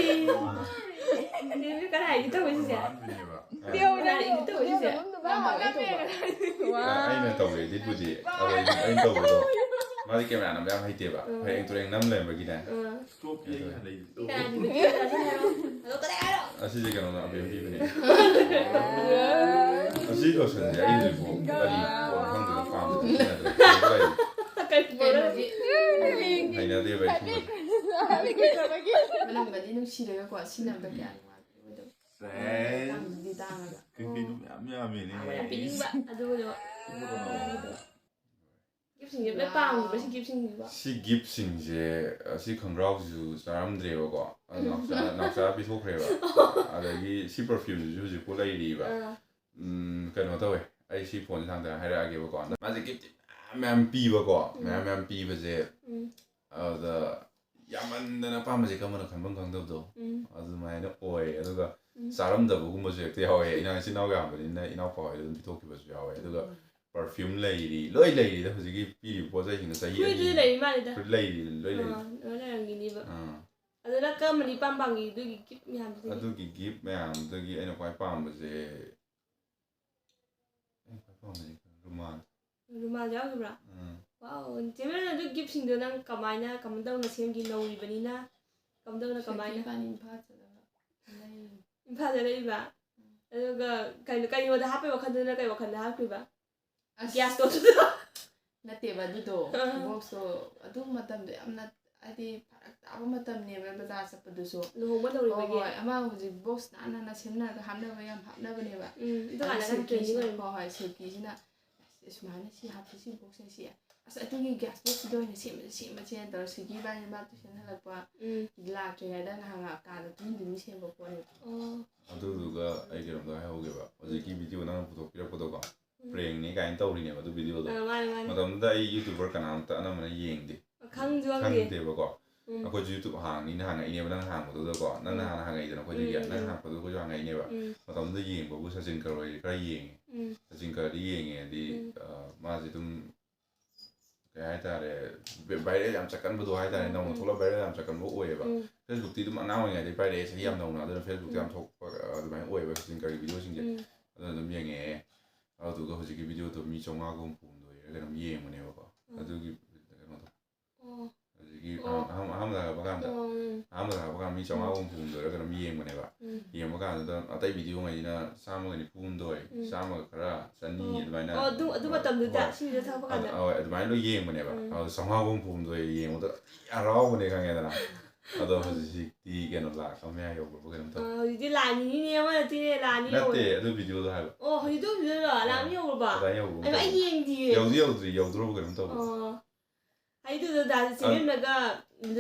ꯅꯦꯅꯦ ꯀꯗꯥꯏꯗꯒꯤ ꯇꯧꯋꯦ ꯁꯤꯁꯦ? ꯃꯥꯟꯕꯅꯦꯕ꯫ ꯀꯗꯥꯏꯗꯒꯤ ꯇꯧꯋꯦ ꯁꯤꯁꯦ? ꯌꯥꯝ ꯇꯧꯋꯦ, ꯇꯧꯕ꯫ ꯑ, ꯑꯩꯅ ꯇꯧꯋꯦ editꯄꯨꯗꯤ꯫ ꯑꯗꯣ edit ꯑꯩꯅ ꯇꯧꯕꯗꯣ ꯃꯥꯗꯤ camera ꯅꯝꯕ ꯌꯥꯝ ꯍꯩꯇꯦꯕ꯫ ꯎꯝ꯫ ꯍꯌꯦꯡ ꯇꯨꯔꯦꯡ ꯅꯝ ꯂꯩꯔꯝꯕꯒꯤꯅꯦ꯫ ꯎꯝ꯫ Stop ꯌꯦꯡꯉ ꯂꯩ꯫ ꯁꯤ ꯀꯅꯥꯒꯤ video ꯅꯣ? ꯁꯤ ꯍꯥꯏꯔꯣ꯫ ꯑꯗꯣ ꯀꯗꯥꯏ ꯍꯥꯏꯔꯣ? ꯑꯁꯤꯁꯦ ꯀꯩꯅꯣꯅ ꯑꯕꯦꯝ ꯄꯤꯕꯅꯦ꯫ ꯑꯁꯤ ꯂꯣꯁꯟꯁꯦ ꯑꯩ ꯍꯧꯖꯤꯛꯐꯥꯎ ꯀꯔꯤ ꯄꯣꯠꯅꯣ ꯈꯪꯗꯦ ꯄꯥꯝꯕ ꯁꯤꯖꯤꯟꯅꯗ꯭ꯔꯦ꯫ ꯀꯩ ꯄꯣꯠꯅꯣ? ꯍꯩꯅꯗꯦꯕ ꯑꯩ ꯁꯨꯝꯕꯁꯦ꯫ ꯃꯅꯝꯒꯗꯤ ꯅꯨꯡꯁꯤꯔꯒꯀꯣ ꯁꯤꯖꯤꯟꯅꯕꯗ ꯀꯌꯥ ꯅꯨꯡꯉꯥꯏꯇꯦ꯫ ꯁꯦꯁ꯫ ꯇꯥꯡꯗꯤ ꯇꯥꯡꯉꯒ꯫ ꯀꯩ ꯀꯩꯅꯣ ꯃꯌꯥꯝ ꯌꯥꯝꯃꯦꯅꯦ꯫ ꯌꯥꯝ ꯄꯤꯅꯤꯡꯕ ꯑꯗꯨꯒꯗꯣ꯫ ꯒꯤꯐꯁꯤꯡꯁꯦ ꯂꯣꯏ ꯄꯥꯝꯈꯤꯕ꯭ꯔꯥ ꯁꯤ ꯒꯤꯐꯁꯤꯡꯁꯤꯕꯣ? ꯁꯤ ꯒꯤꯐꯁꯤꯡꯁꯦ, ꯑꯁꯤ ꯈꯣꯡꯒ꯭ꯔꯥꯎꯁꯤꯁꯨ ꯆꯥꯔꯝꯗ꯭ꯔꯦꯕꯀꯣ꯫ ꯑꯗꯣ ꯅꯥꯎꯆꯥ, ꯅꯥꯎꯆꯥ ꯄꯤꯊꯣꯛꯈ꯭ꯔꯦꯕ꯫ ꯑꯗꯒꯤ ꯁꯤ perfumeꯁꯤꯁꯨ ꯍꯧꯖꯤꯛꯐꯥꯎ ꯂꯩꯔꯤꯕ꯫ ꯑꯥ꯫ ꯎꯝ, ꯀꯩꯅꯣ ꯇꯧꯋꯦ, ꯑꯩ ꯁꯤ ꯐꯣꯟꯁꯦ ꯊꯥꯡꯗꯔ ꯍꯥꯏꯔꯛꯑꯒꯦꯕꯀꯣ꯫ ꯃꯥꯁꯦ ꯒꯤꯐꯇꯤ ꯃꯌꯥꯝ ꯃꯌꯥꯝ ꯄꯤꯕꯀꯣ꯫ ꯎꯝ꯫ ꯃꯌꯥꯝ ꯃꯌꯥꯝ ꯄꯤꯕꯁꯦ, ꯎꯝ꯫ ꯑꯗꯨꯗ ꯌꯥꯝꯃꯟꯗꯅ ꯑꯄꯥꯝꯕꯁꯦ ꯀꯔꯝꯕꯅꯣ ꯈꯟꯐꯝ ꯈꯪꯗꯕꯗꯣ꯫ ꯎꯝ꯫ ꯑꯗꯨꯃꯥꯏꯅ ꯑꯣꯏ꯫ ꯑꯗꯨꯒ ꯎꯝ꯫ ꯆꯥꯔꯝꯗꯕꯒꯨꯝꯕꯁꯨ ꯍꯦꯛꯇ ꯌꯥꯎꯋꯦ꯫ ꯏꯅꯥꯎ ꯏꯆꯤꯟ ꯏꯅꯥꯎ ꯌꯥꯝꯕꯅꯤꯅ ꯏꯅꯥꯎꯄꯥ ꯍꯣꯏꯗ ꯑꯗꯨꯝ ꯄꯤꯊꯣꯛꯈꯤꯕꯁꯨ ꯌꯥꯎꯋꯦ꯫ ꯑꯗꯨꯒ ꯎꯝ꯫ Perfume ꯂꯩꯔꯤ, ꯂꯣꯏ ꯂꯩꯔꯤꯗ ꯍꯧꯖꯤꯛꯀꯤ ꯄꯤꯔꯤꯕ ꯄꯣꯠ ꯆꯩꯁꯤꯡꯗꯣ ꯆꯍꯤ ꯐꯨꯔꯤꯠꯇꯨꯗꯤ ꯑꯅꯤ ꯂꯩꯔꯤ ꯃꯥꯜꯂꯦꯗ꯫ ꯐꯨꯔꯤꯠ ꯂꯩꯔꯤ, ꯂꯣꯏ ꯂꯩꯔꯤ꯫ ꯑꯥ, ꯂꯣꯏ ꯂꯩꯔꯝꯒꯤꯅꯤꯕ꯫ ꯑꯥ꯫ ꯑꯗꯨꯅ ꯀꯔꯝꯕꯅ ꯏꯄꯥꯝ ꯄꯥꯝꯒꯦ ꯑꯗꯨꯒꯤ ꯒꯤꯐ ꯃꯌꯥꯝꯗꯨꯗꯒꯤ? ꯑꯗꯨꯒꯤ ꯒꯤꯐ ꯃꯌꯥꯝꯗꯨꯗꯒꯤ ꯑꯩꯅ ꯈ꯭ꯋꯥꯏ ꯄꯥꯝꯕꯁꯦ, ꯑꯩꯅ ꯈ꯭ꯋꯥꯏ ꯄꯥꯝꯕꯁꯦ ꯔꯨꯃꯥꯜ꯫ ꯔꯨꯃꯥꯜ ꯌꯥꯎꯈꯤꯕ꯭ꯔꯥ? ꯎꯝ꯫ ꯋꯥꯎ, ꯆꯦ ꯃꯦꯔꯟ, ꯑꯗꯨ ꯒꯤꯐꯁꯤꯡꯗꯣ ꯅꯪ ꯀꯃꯥꯏꯅ, ꯀꯝꯗꯧꯅ ꯁꯦꯝꯈꯤ? ꯅꯧꯔꯤꯕꯅꯤꯅ ꯀꯝꯗꯧꯅ, ꯁꯦꯝꯈꯤ ꯀꯃꯥꯏꯅ? ꯏꯕꯥꯅꯤ ꯏꯝꯐꯥꯜ ꯆꯠꯂꯒ ꯂꯩꯔꯤꯅꯤ꯫ ꯏꯝꯐꯥꯜꯗ ꯂꯩꯕ? ꯎꯝ꯫ ꯑꯗꯨꯒ ꯀꯩꯅꯣ, ꯀꯩꯅꯣꯗ ꯍꯥꯞꯄꯩ ꯋꯥꯈꯜꯗꯨꯅ ꯀꯩ ꯋꯥꯈꯜꯗ ꯍꯥꯞꯈ꯭ꯔꯤꯕ? ꯑꯁ꯫ Gas stoveꯇꯨꯗ? ꯅꯠꯇꯦꯕ ꯑꯗꯨꯗꯣ꯫ ꯑꯥ꯫ Boxꯇꯣ ꯑꯗꯨ ꯃꯇꯝꯗꯣ ꯌꯥꯝꯅ ꯍꯥꯏꯗꯤ ꯐꯔꯛ ꯇꯥꯕ ꯃꯇꯝꯅꯦꯕ ꯕꯖꯥꯔ ꯆꯠꯄꯗꯨꯁꯨ꯫ ꯂꯨꯍꯣꯡꯕ ꯍꯣꯏ, ꯇꯧꯔꯤꯕꯒꯤ? ꯍꯣꯏ꯫ ꯑꯃ ꯍꯧꯖꯤꯛ box ꯅꯥꯟ ꯅꯥꯟꯅ ꯁꯦꯝꯅꯔꯒ ꯍꯥꯞꯅꯕ ꯌꯥꯝ ꯍꯥꯞꯅꯕꯅꯦꯕ꯫ ꯎꯝ, ꯑꯗꯨ ꯑꯗꯣ ꯀꯥꯟꯗ ꯈꯔ trending ꯁꯤꯜꯀꯤꯁꯤꯅ, ꯑꯣꯏꯔꯝꯃꯤ꯫ ꯍꯣꯏ, ꯍꯣꯏ, ꯁꯤꯜꯀꯤꯁꯤꯅ ꯑꯁ, ꯁꯨꯃꯥꯏꯅ ꯁꯤ ꯍꯥꯞꯁꯤ, ꯁꯤ ꯕꯣꯛꯁꯁꯦ ꯁꯤ, ꯑꯁ ꯑꯗꯨꯒꯤ ꯒ꯭ꯌꯥꯁ ꯕꯣꯛꯁꯇꯨꯗ ꯑꯣꯏꯅ ꯁꯦꯝꯃꯁꯦ, ꯁꯦꯝꯃꯁꯦꯅ ꯇꯧꯔ ꯁ꯭ꯋꯤꯒꯤ ꯏꯕꯥꯅꯤ ꯃꯥ ꯇꯨꯏꯁꯟ ꯍꯜꯂꯛꯄ ꯎꯝ ꯂꯥꯛꯇ꯭ꯔꯤꯉꯩꯗ ꯉꯥꯏꯍꯥꯛ ꯉꯥꯏꯍꯥꯛ ꯀꯥꯗ ꯇꯨꯝ ꯇꯨꯝ ꯁꯦꯝꯕ ꯄꯣꯠꯅꯦꯕ꯫ ꯑꯣ ꯑꯗꯨꯗꯨꯒ ꯑꯩ ꯀꯩꯅꯣꯝꯇ ꯍꯥꯏꯍꯧꯒꯦꯕ, ꯍꯧꯖꯤꯛꯀꯤ ꯚꯤꯗꯤꯑꯣ ꯅꯪꯅ ꯄꯨꯊꯣꯛꯄꯤꯔꯛꯄꯗꯣꯀꯣ, ꯄ꯭ꯔꯦꯡꯅꯤ ꯀꯥꯏꯅ ꯇꯧꯔꯤꯅꯦꯕ ꯑꯗꯨ ꯚꯤꯗꯤꯑꯣꯗꯣ꯫ ꯑꯥ, ꯃꯥꯅꯦ ꯃꯥꯅꯦ ꯃꯇꯝꯗꯨꯗ ꯑꯩ ꯌꯨꯇ꯭ꯌꯨꯕꯔ ꯀꯅꯥꯝꯇ ꯑꯅꯝꯕꯅ ꯌꯦꯡꯗꯦ, ꯈꯪꯁꯨ ꯈꯪꯗꯦ ꯈꯪꯗꯦꯕꯀꯣ꯫ ꯎꯝ ꯑꯩꯈꯣꯏꯁꯨ ꯌꯨꯇ꯭ꯌꯨꯕ ꯍꯥꯡꯅꯤꯅ ꯍꯥꯡꯉꯛꯏꯅꯦꯕ, ꯅꯪꯅ ꯍꯥꯡꯕꯗꯨꯗꯀꯣ, ꯅꯪꯅ ꯎꯝ. ꯍꯥꯟꯅ ꯍꯥꯡꯉꯛꯏꯗꯅ ꯑꯩꯈꯣꯏꯗꯒꯤ, ꯎꯝ, ꯅꯪꯅ ꯎꯝ. ꯍꯥꯡꯉꯛꯄꯗꯨ ꯑꯩꯈꯣꯏꯁꯨ ꯍꯥꯡꯉꯛꯏꯅꯦꯕ꯫ ꯎꯝ ꯃꯇꯝꯗꯨꯗ ꯌꯦꯡꯕꯕꯨ ꯁꯆꯤꯟ ꯀꯔꯣꯏ ꯈꯔ ꯌꯦꯡꯉꯦ, ꯎꯝ ꯁꯆꯤꯟ ꯀꯔꯣꯏꯗꯤ ꯌꯦꯡꯉꯦ, ꯍꯥꯏꯗꯤ ꯎꯝ. ꯑ, ꯃꯥꯁꯦ ꯑꯗꯨꯝ ꯀꯩ ꯍꯥꯏꯇꯥꯔꯦ, ꯚꯥꯏꯔꯦꯜ ꯌꯥꯝ ꯆꯠꯀꯟꯕꯗꯣ ꯍꯥꯏꯇꯥꯔꯦ, ꯎꯝ, ꯅꯧꯅ ꯎꯝ. ꯊꯣꯛꯂꯛ ꯚꯥꯏꯔꯦꯜ ꯌꯥꯝ ꯆꯠꯀꯟꯕ ꯑꯣꯏꯌꯦꯕ꯫ ꯎꯝ ꯐꯦꯁꯕꯨꯛꯇꯤ ꯑꯗꯨꯝ ꯑꯉꯥꯡ ꯑꯣꯏꯔꯤꯉꯩꯗꯒꯤ ꯄꯥꯏꯔꯛꯑꯦ, ꯆꯍꯤ ꯌꯥꯝ ꯅꯧꯅ, ꯑꯗꯨꯅ ꯐꯦꯁꯕꯨꯛꯇ ꯌꯥꯝ ꯊꯣꯛꯄ ꯑ, ꯑꯗꯨꯃꯥꯏꯅ ꯑꯣꯏꯌꯦꯕ ꯁꯆꯤꯟ ꯀꯔꯣꯏ ꯚꯤꯗꯤꯑꯣꯁꯤꯡꯁꯦ꯫ ꯎꯝ ꯑꯗꯨꯅ ꯑꯗꯨꯝ ꯌꯦꯡꯉꯛꯑꯦ꯫ ꯑꯗꯨꯗꯨꯒ ꯍꯧꯖꯤꯛꯀꯤ ꯚꯤꯗꯤꯑꯣꯗꯣ ꯃꯤ ꯆꯥꯝꯃꯉꯥꯒ ꯍꯨꯝꯐꯨ ꯍꯨꯝꯗꯣꯏꯔ ꯀꯩꯅꯣꯝ ꯌꯦꯡꯕꯅꯦꯕꯀꯣ꯫ ꯎꯝ. ꯑꯗꯨꯒꯤ ꯀꯩꯅꯣꯗꯣ ꯑꯣ ꯍꯧꯖꯤꯛꯀꯤ ꯑꯣ. ꯑꯍꯥꯟꯕ ꯑꯍꯥꯟꯕ ꯂꯥꯛꯄ ꯀꯥꯟꯗ ꯑꯣ ꯎꯝ ꯑꯍꯥꯟꯕ ꯂꯥꯛꯄ ꯀꯥꯟꯗ ꯃꯤ ꯆꯥꯝꯃꯉꯥ ꯍꯨꯝꯐꯨ ꯍꯨꯝꯗꯣꯏꯔ ꯀꯩꯅꯣꯝ ꯌꯦꯡꯕꯅꯦꯕ꯫ ꯎꯝ ꯌꯦꯡꯕ ꯀꯥꯟꯗꯨꯗ ꯑꯇꯩ ꯚꯤꯗꯤꯑꯣꯉꯩꯁꯤꯅ ꯆꯥꯝꯃꯒ ꯅꯤꯐꯨ ꯍꯨꯝꯗꯣꯏ, ꯎꯝ. ꯆꯥꯝꯃꯒ ꯈꯔ, ꯆꯅꯤ ꯑꯣ. ꯑꯗꯨꯃꯥꯏꯅ ꯑꯣ, ꯑꯗꯨ ꯑꯗꯨ ꯍꯣꯏ, ꯃꯇꯝꯗꯨꯗ ꯍꯣꯏ. ꯁꯤꯗ ꯊꯣꯛꯄ ꯑꯗ- ꯀꯥꯟꯗ ꯍꯣꯏ, ꯑꯗꯨꯃꯥꯏꯅ ꯂꯣꯏ ꯌꯦꯡꯕꯅꯦꯕ꯫ ꯎꯝ. ꯑꯗꯣ ꯆꯥꯝꯃꯉꯥ ꯍꯨꯝꯐꯨ ꯍꯨꯝꯗꯣꯏ ꯌꯦꯡꯕꯗ ꯌꯥꯝ ꯍꯔꯥꯎꯕꯅꯦ, ꯈꯪꯉꯦꯗꯅ꯫ ꯑꯗꯣ ꯍꯧꯖꯤꯛꯇꯤ ꯀꯩꯅꯣ ꯂꯥꯛ ꯑꯃ ꯃꯌꯥ ꯌꯧꯈ꯭ꯔꯕ ꯀꯩꯅꯣꯝ ꯑ, ꯇꯧꯋꯦ꯫ ꯍꯧꯖꯤꯛꯇꯤ ꯂꯥꯛ ꯅꯤꯅꯤꯅꯦ ꯑꯃ ꯅꯠꯇꯦꯅꯦ, ꯂꯥꯛ ꯅꯤ ꯅꯠꯇꯦ, ꯌꯧꯔꯦ. ꯑꯗꯨ ꯚꯤꯗꯤꯑꯣꯗꯣ ꯍꯥꯏꯕ꯫ ꯑꯣ, ꯍꯧꯖꯤꯛꯇꯤ ꯍꯧꯖꯤꯛ ꯂꯥꯛ ꯂꯥꯛ ꯅꯤ ꯌꯧꯔꯕ? ꯑꯗꯥꯏ ꯌꯧꯕꯒꯨꯝ ꯑꯩ ꯑꯩ ꯇꯧꯕꯅꯦ꯫ ꯌꯦꯡꯗꯤꯌꯦ. ꯌꯧꯗꯤ ꯌꯧꯗ꯭ꯔꯤ, ꯌꯧꯗ꯭ꯔꯣꯕ ꯀꯩꯅꯣꯝ ꯇꯧꯕꯅꯦ꯫ ꯑꯣ. ꯑꯩꯗꯨꯗ ꯗꯥ ꯆꯦꯕꯦꯝꯅꯒ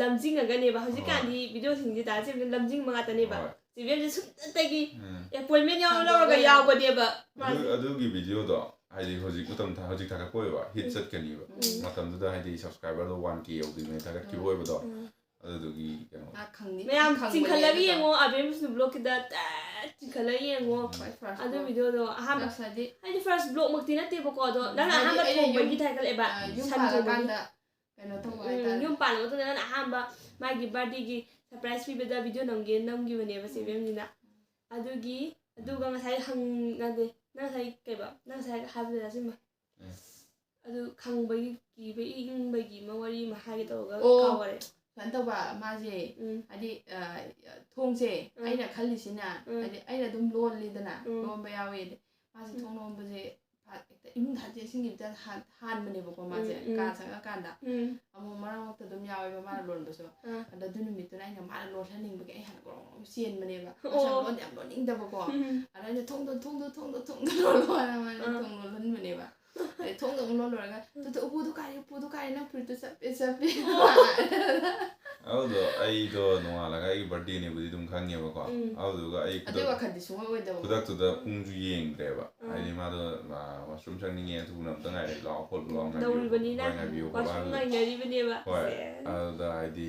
ꯂꯝꯖꯤꯡꯉꯒꯅꯦꯕ꯫ ꯍꯧꯖꯤꯛꯀꯥꯟꯗꯤ ꯚꯤꯗꯤꯑꯣꯁꯤꯡꯁꯦ ꯗꯥ ꯆꯦꯕꯦꯝꯅ ꯂꯝꯖꯤꯡꯕ ꯉꯥꯛꯇꯅꯦꯕ. ꯍꯣꯏ. ꯆꯦꯕꯦꯝꯁꯦ ꯁꯨꯞꯅꯇꯒꯤ ꯎꯝ. ꯑꯦꯄꯣꯏꯟꯃꯦꯟ ꯌꯥꯎ ꯍꯟꯗꯣꯛꯑꯒ ꯂꯧꯔꯒ ꯌꯥꯎ- ꯌꯥꯎꯕꯅꯦꯕ ꯑꯗꯨ ꯃꯥꯁꯦ. ꯑꯗꯨꯒꯤ ꯚꯤꯗꯤꯑꯣꯗꯣ ꯍꯥꯏꯗꯤ ꯍꯧꯖꯤꯛ ꯃꯇꯝ ꯊꯥ- ꯍꯧꯖꯤꯛ ꯊꯥꯒꯠꯄ ꯑꯣꯏꯕ, ꯍꯤꯠ ꯎꯝ. ꯆꯠꯀꯅꯤꯕ꯫ ꯎꯝ. ꯃꯇꯝꯗꯨꯗ ꯍꯥꯏꯗꯤ ꯁꯕꯁꯀ꯭ꯔꯥꯏꯕꯔꯗꯣ ꯋꯥꯟ ꯀꯦ ꯌꯧꯗ꯭ꯔꯤꯉꯩ ꯊꯥꯒꯠꯈꯤꯕ ꯎꯝ. ꯑꯣꯏꯕꯗꯣ꯫ ꯎꯝ. ꯑꯗꯨꯗꯨꯒꯤ ꯀꯩꯅꯣ ꯃꯥ ꯈꯪꯗꯤ ꯃꯌꯥꯝ ꯈꯪꯕꯅꯦ ꯆꯤꯡꯈꯠꯂꯒ ꯑꯗꯨꯗꯣ. ꯌꯦꯡꯉꯣ, ꯑꯕꯦꯝ ꯕꯤꯁꯅꯨ ꯕ꯭ꯂꯣꯛꯀꯤꯗ ꯇꯥꯠ ꯆꯤꯡꯈꯠꯂꯒ ꯌꯦꯡꯉꯣ. ꯎꯝ. ꯍꯣꯏ, ꯐꯥꯔꯁ ꯑꯗꯨ ꯕ꯭ꯂꯣꯛ. ꯚꯤꯗꯤꯑꯣꯗꯣ ꯑꯍꯥꯟꯕ ꯐꯥꯔꯁ ꯍꯥꯏꯗꯤ ꯍꯥꯏꯗꯤ ꯐꯥꯔꯁ ꯕ꯭ꯂꯣꯛꯃꯛꯇꯤ ꯅꯠꯇꯦꯕꯀꯣ, ꯑꯗꯣ ꯎꯝ, ꯅꯪꯅ ꯍꯥꯏꯗꯤ ꯑꯍꯥꯟꯕ ꯑꯩꯅ ꯌꯨꯝ- ꯊꯣꯡꯕꯒꯤ ꯊꯥꯒꯠꯂꯛꯑꯦꯕ. ꯑ, ꯌꯨꯝ ꯁꯟ ꯊꯣꯡꯕꯒꯤ. ꯄꯥꯜꯂꯀꯥꯟꯗ ꯀꯩꯅꯣ ꯇꯧꯕ ꯎꯝ, ꯍꯥꯏꯇꯥꯔꯦ. ꯌꯨꯝ ꯄꯥꯜꯂ ꯃꯇꯨꯡꯗ ꯅꯪꯅ ꯑꯍꯥꯟꯕ ꯃꯥꯒꯤ ꯕꯥꯔꯗꯦꯒꯤ ꯁꯔꯄ꯭ꯔꯥꯏꯁ ꯄꯤꯕꯗ ꯚꯤꯗꯤꯑꯣ ꯅꯝꯒꯦ ꯅꯝꯈꯤꯕꯅꯦꯕ ꯆꯦꯕꯦꯝꯁꯤꯅ. ꯑꯗꯨꯒꯤ ꯑꯗꯨꯒ ꯉꯁꯥꯏ ꯍꯪ ꯅꯠꯇꯦ, ꯅꯪ ꯉꯁꯥꯏ ꯀꯩꯕ ꯅꯪ ꯉꯁꯥꯏ ꯍꯥꯏꯕꯗꯨ ꯅꯆꯤꯟꯕ. ꯎꯝ. ꯑꯗꯨ ꯈꯪꯕꯒꯤ ꯀꯤꯕ ꯏꯪꯕꯒꯤ ꯑꯃ ꯋꯥꯔꯤ ꯑꯃ ꯍꯥꯏꯒꯦ ꯇꯧꯔꯒ ꯑꯣ. ꯀꯥꯎꯈꯔꯦ. ꯁꯨꯃꯥꯏꯅ ꯇꯧꯕ ꯃꯥꯁꯦ, ꯎꯝ. ꯍꯥꯏꯗꯤ ꯑ, ꯊꯣꯡꯁꯦ ꯎꯝ. ꯑꯩꯅ ꯈꯜꯂꯤꯁꯤꯅ, ꯎꯝ. ꯍꯥꯏꯗꯤ ꯑꯩꯅ ꯑꯗꯨꯝ ꯂꯣꯜꯂꯤꯗꯅ, ꯎꯝ. ꯂꯣꯟꯕ ꯌꯥꯎꯋꯦꯗꯤ ꯃꯥꯁꯦ ꯎꯝ. ꯊꯣꯡ ꯂꯣꯟꯕꯁꯦ ꯐ- ꯍꯦꯛꯇ ꯏꯃꯨꯡ ꯊꯥꯖꯦ ꯏꯁꯤꯡꯒꯤ ꯍꯥꯟ- ꯍꯥꯟꯕꯅꯦꯕꯀꯣ ꯃꯥꯁꯦ. ꯎꯝ, ꯎꯝ. ꯀꯥ ꯆꯪꯉꯀꯥꯟꯗ ꯎꯝ. ꯑꯃꯨꯛ ꯃꯔꯛ ꯃꯔꯛꯇ ꯑꯗꯨꯝ ꯌꯥꯎꯋꯦꯕ ꯃꯥꯅ ꯂꯣꯟꯕꯁꯨ. ꯑꯥ. ꯑꯗ ꯑꯗꯨ ꯅꯨꯃꯤꯠꯇꯨꯅ ꯑꯩꯅ ꯃꯥꯅ ꯂꯣꯜꯍꯟꯅꯤꯡꯕꯒꯤ ꯑꯩ ꯍꯥꯟꯅ ꯒ꯭ꯔꯣꯡ ꯒ꯭ꯔꯣꯡ ꯆꯦꯟꯕꯅꯦꯕ. ꯑꯣ. ꯃꯥꯁꯦ ꯌꯥꯝ ꯂꯣꯟ- ꯌꯥꯝ ꯂꯣꯟꯅꯤꯡꯗꯕꯀꯣ. ꯎꯝ. ꯑꯗ ꯑꯩꯅ ꯊꯣꯡꯗꯣ ꯊꯣꯡꯗꯣ ꯊꯣꯡꯗꯣ ꯊꯣꯡꯗꯣ ꯂꯣꯜꯂꯣ ꯍꯥꯏꯅ ꯃꯥꯅ ꯑꯥ. ꯊꯣꯡ ꯂꯣꯜꯍꯟꯕꯅꯦꯕ. ꯑꯗꯩ ꯊꯣꯡꯗ ꯑꯃꯨꯛ ꯂꯣꯜꯂꯨꯔꯒ, "ꯇꯨ, ꯇꯨ, ꯎꯄꯨꯗꯣ ꯀꯥꯏꯔꯦ, ꯎꯄꯨꯗꯣ ꯀꯥꯏꯔꯦ, ꯅꯪ ꯐꯨꯔꯤꯠꯇꯣ ꯆꯞꯄꯦ, ꯆꯞꯄꯦ"꯫ ꯑꯗꯨꯗꯣ ꯑꯩꯗꯣ ꯅꯣꯡꯉꯥꯜꯂꯒ ꯑꯩꯒꯤ ꯕꯥꯔꯗꯦꯅꯦꯕꯨꯗꯤ ꯑꯗꯨꯝ ꯈꯪꯉꯦꯕꯀꯣ꯫ ꯎꯝ꯫ ꯑꯗꯨꯗꯨꯒ ꯑꯩ ꯑꯗꯨꯏ ꯋꯥꯈꯜꯗꯤ ꯁꯨꯡꯑꯣꯏ ꯑꯣꯏꯗꯕ꯫ ꯈꯨꯗꯛꯇꯨꯗ ꯄꯨꯡꯁꯨ ꯌꯦꯡꯗ꯭ꯔꯦꯕ꯫ ꯎꯝ꯫ ꯍꯥꯏꯗꯤ ꯃꯥꯗꯣ ꯋꯥꯁꯔꯨꯝ ꯆꯪꯅꯤꯡꯉꯦ, ꯊꯨꯅ ꯑꯝꯇ ꯉꯥꯏꯔꯦ, ꯂꯥꯛꯑꯣ ꯈꯣꯠꯂꯣ, ꯂꯥꯛꯑꯣ, ꯉꯥꯏꯕꯤꯌꯨ, ꯅꯧꯔꯤꯕꯅꯤꯅ ꯍꯣꯏ, ꯉꯥꯏꯕꯤꯌꯨ ꯈꯣꯠꯂꯣ ꯋꯥꯁꯔꯨꯝ ꯍꯥꯏꯕꯗꯣ꯫ ꯉꯥꯏꯅꯔꯤꯕꯅꯦꯕ꯫ ꯍꯣꯏ꯫ ꯁꯦ꯫ ꯑꯗꯨꯗ ꯍꯥꯏꯗꯤ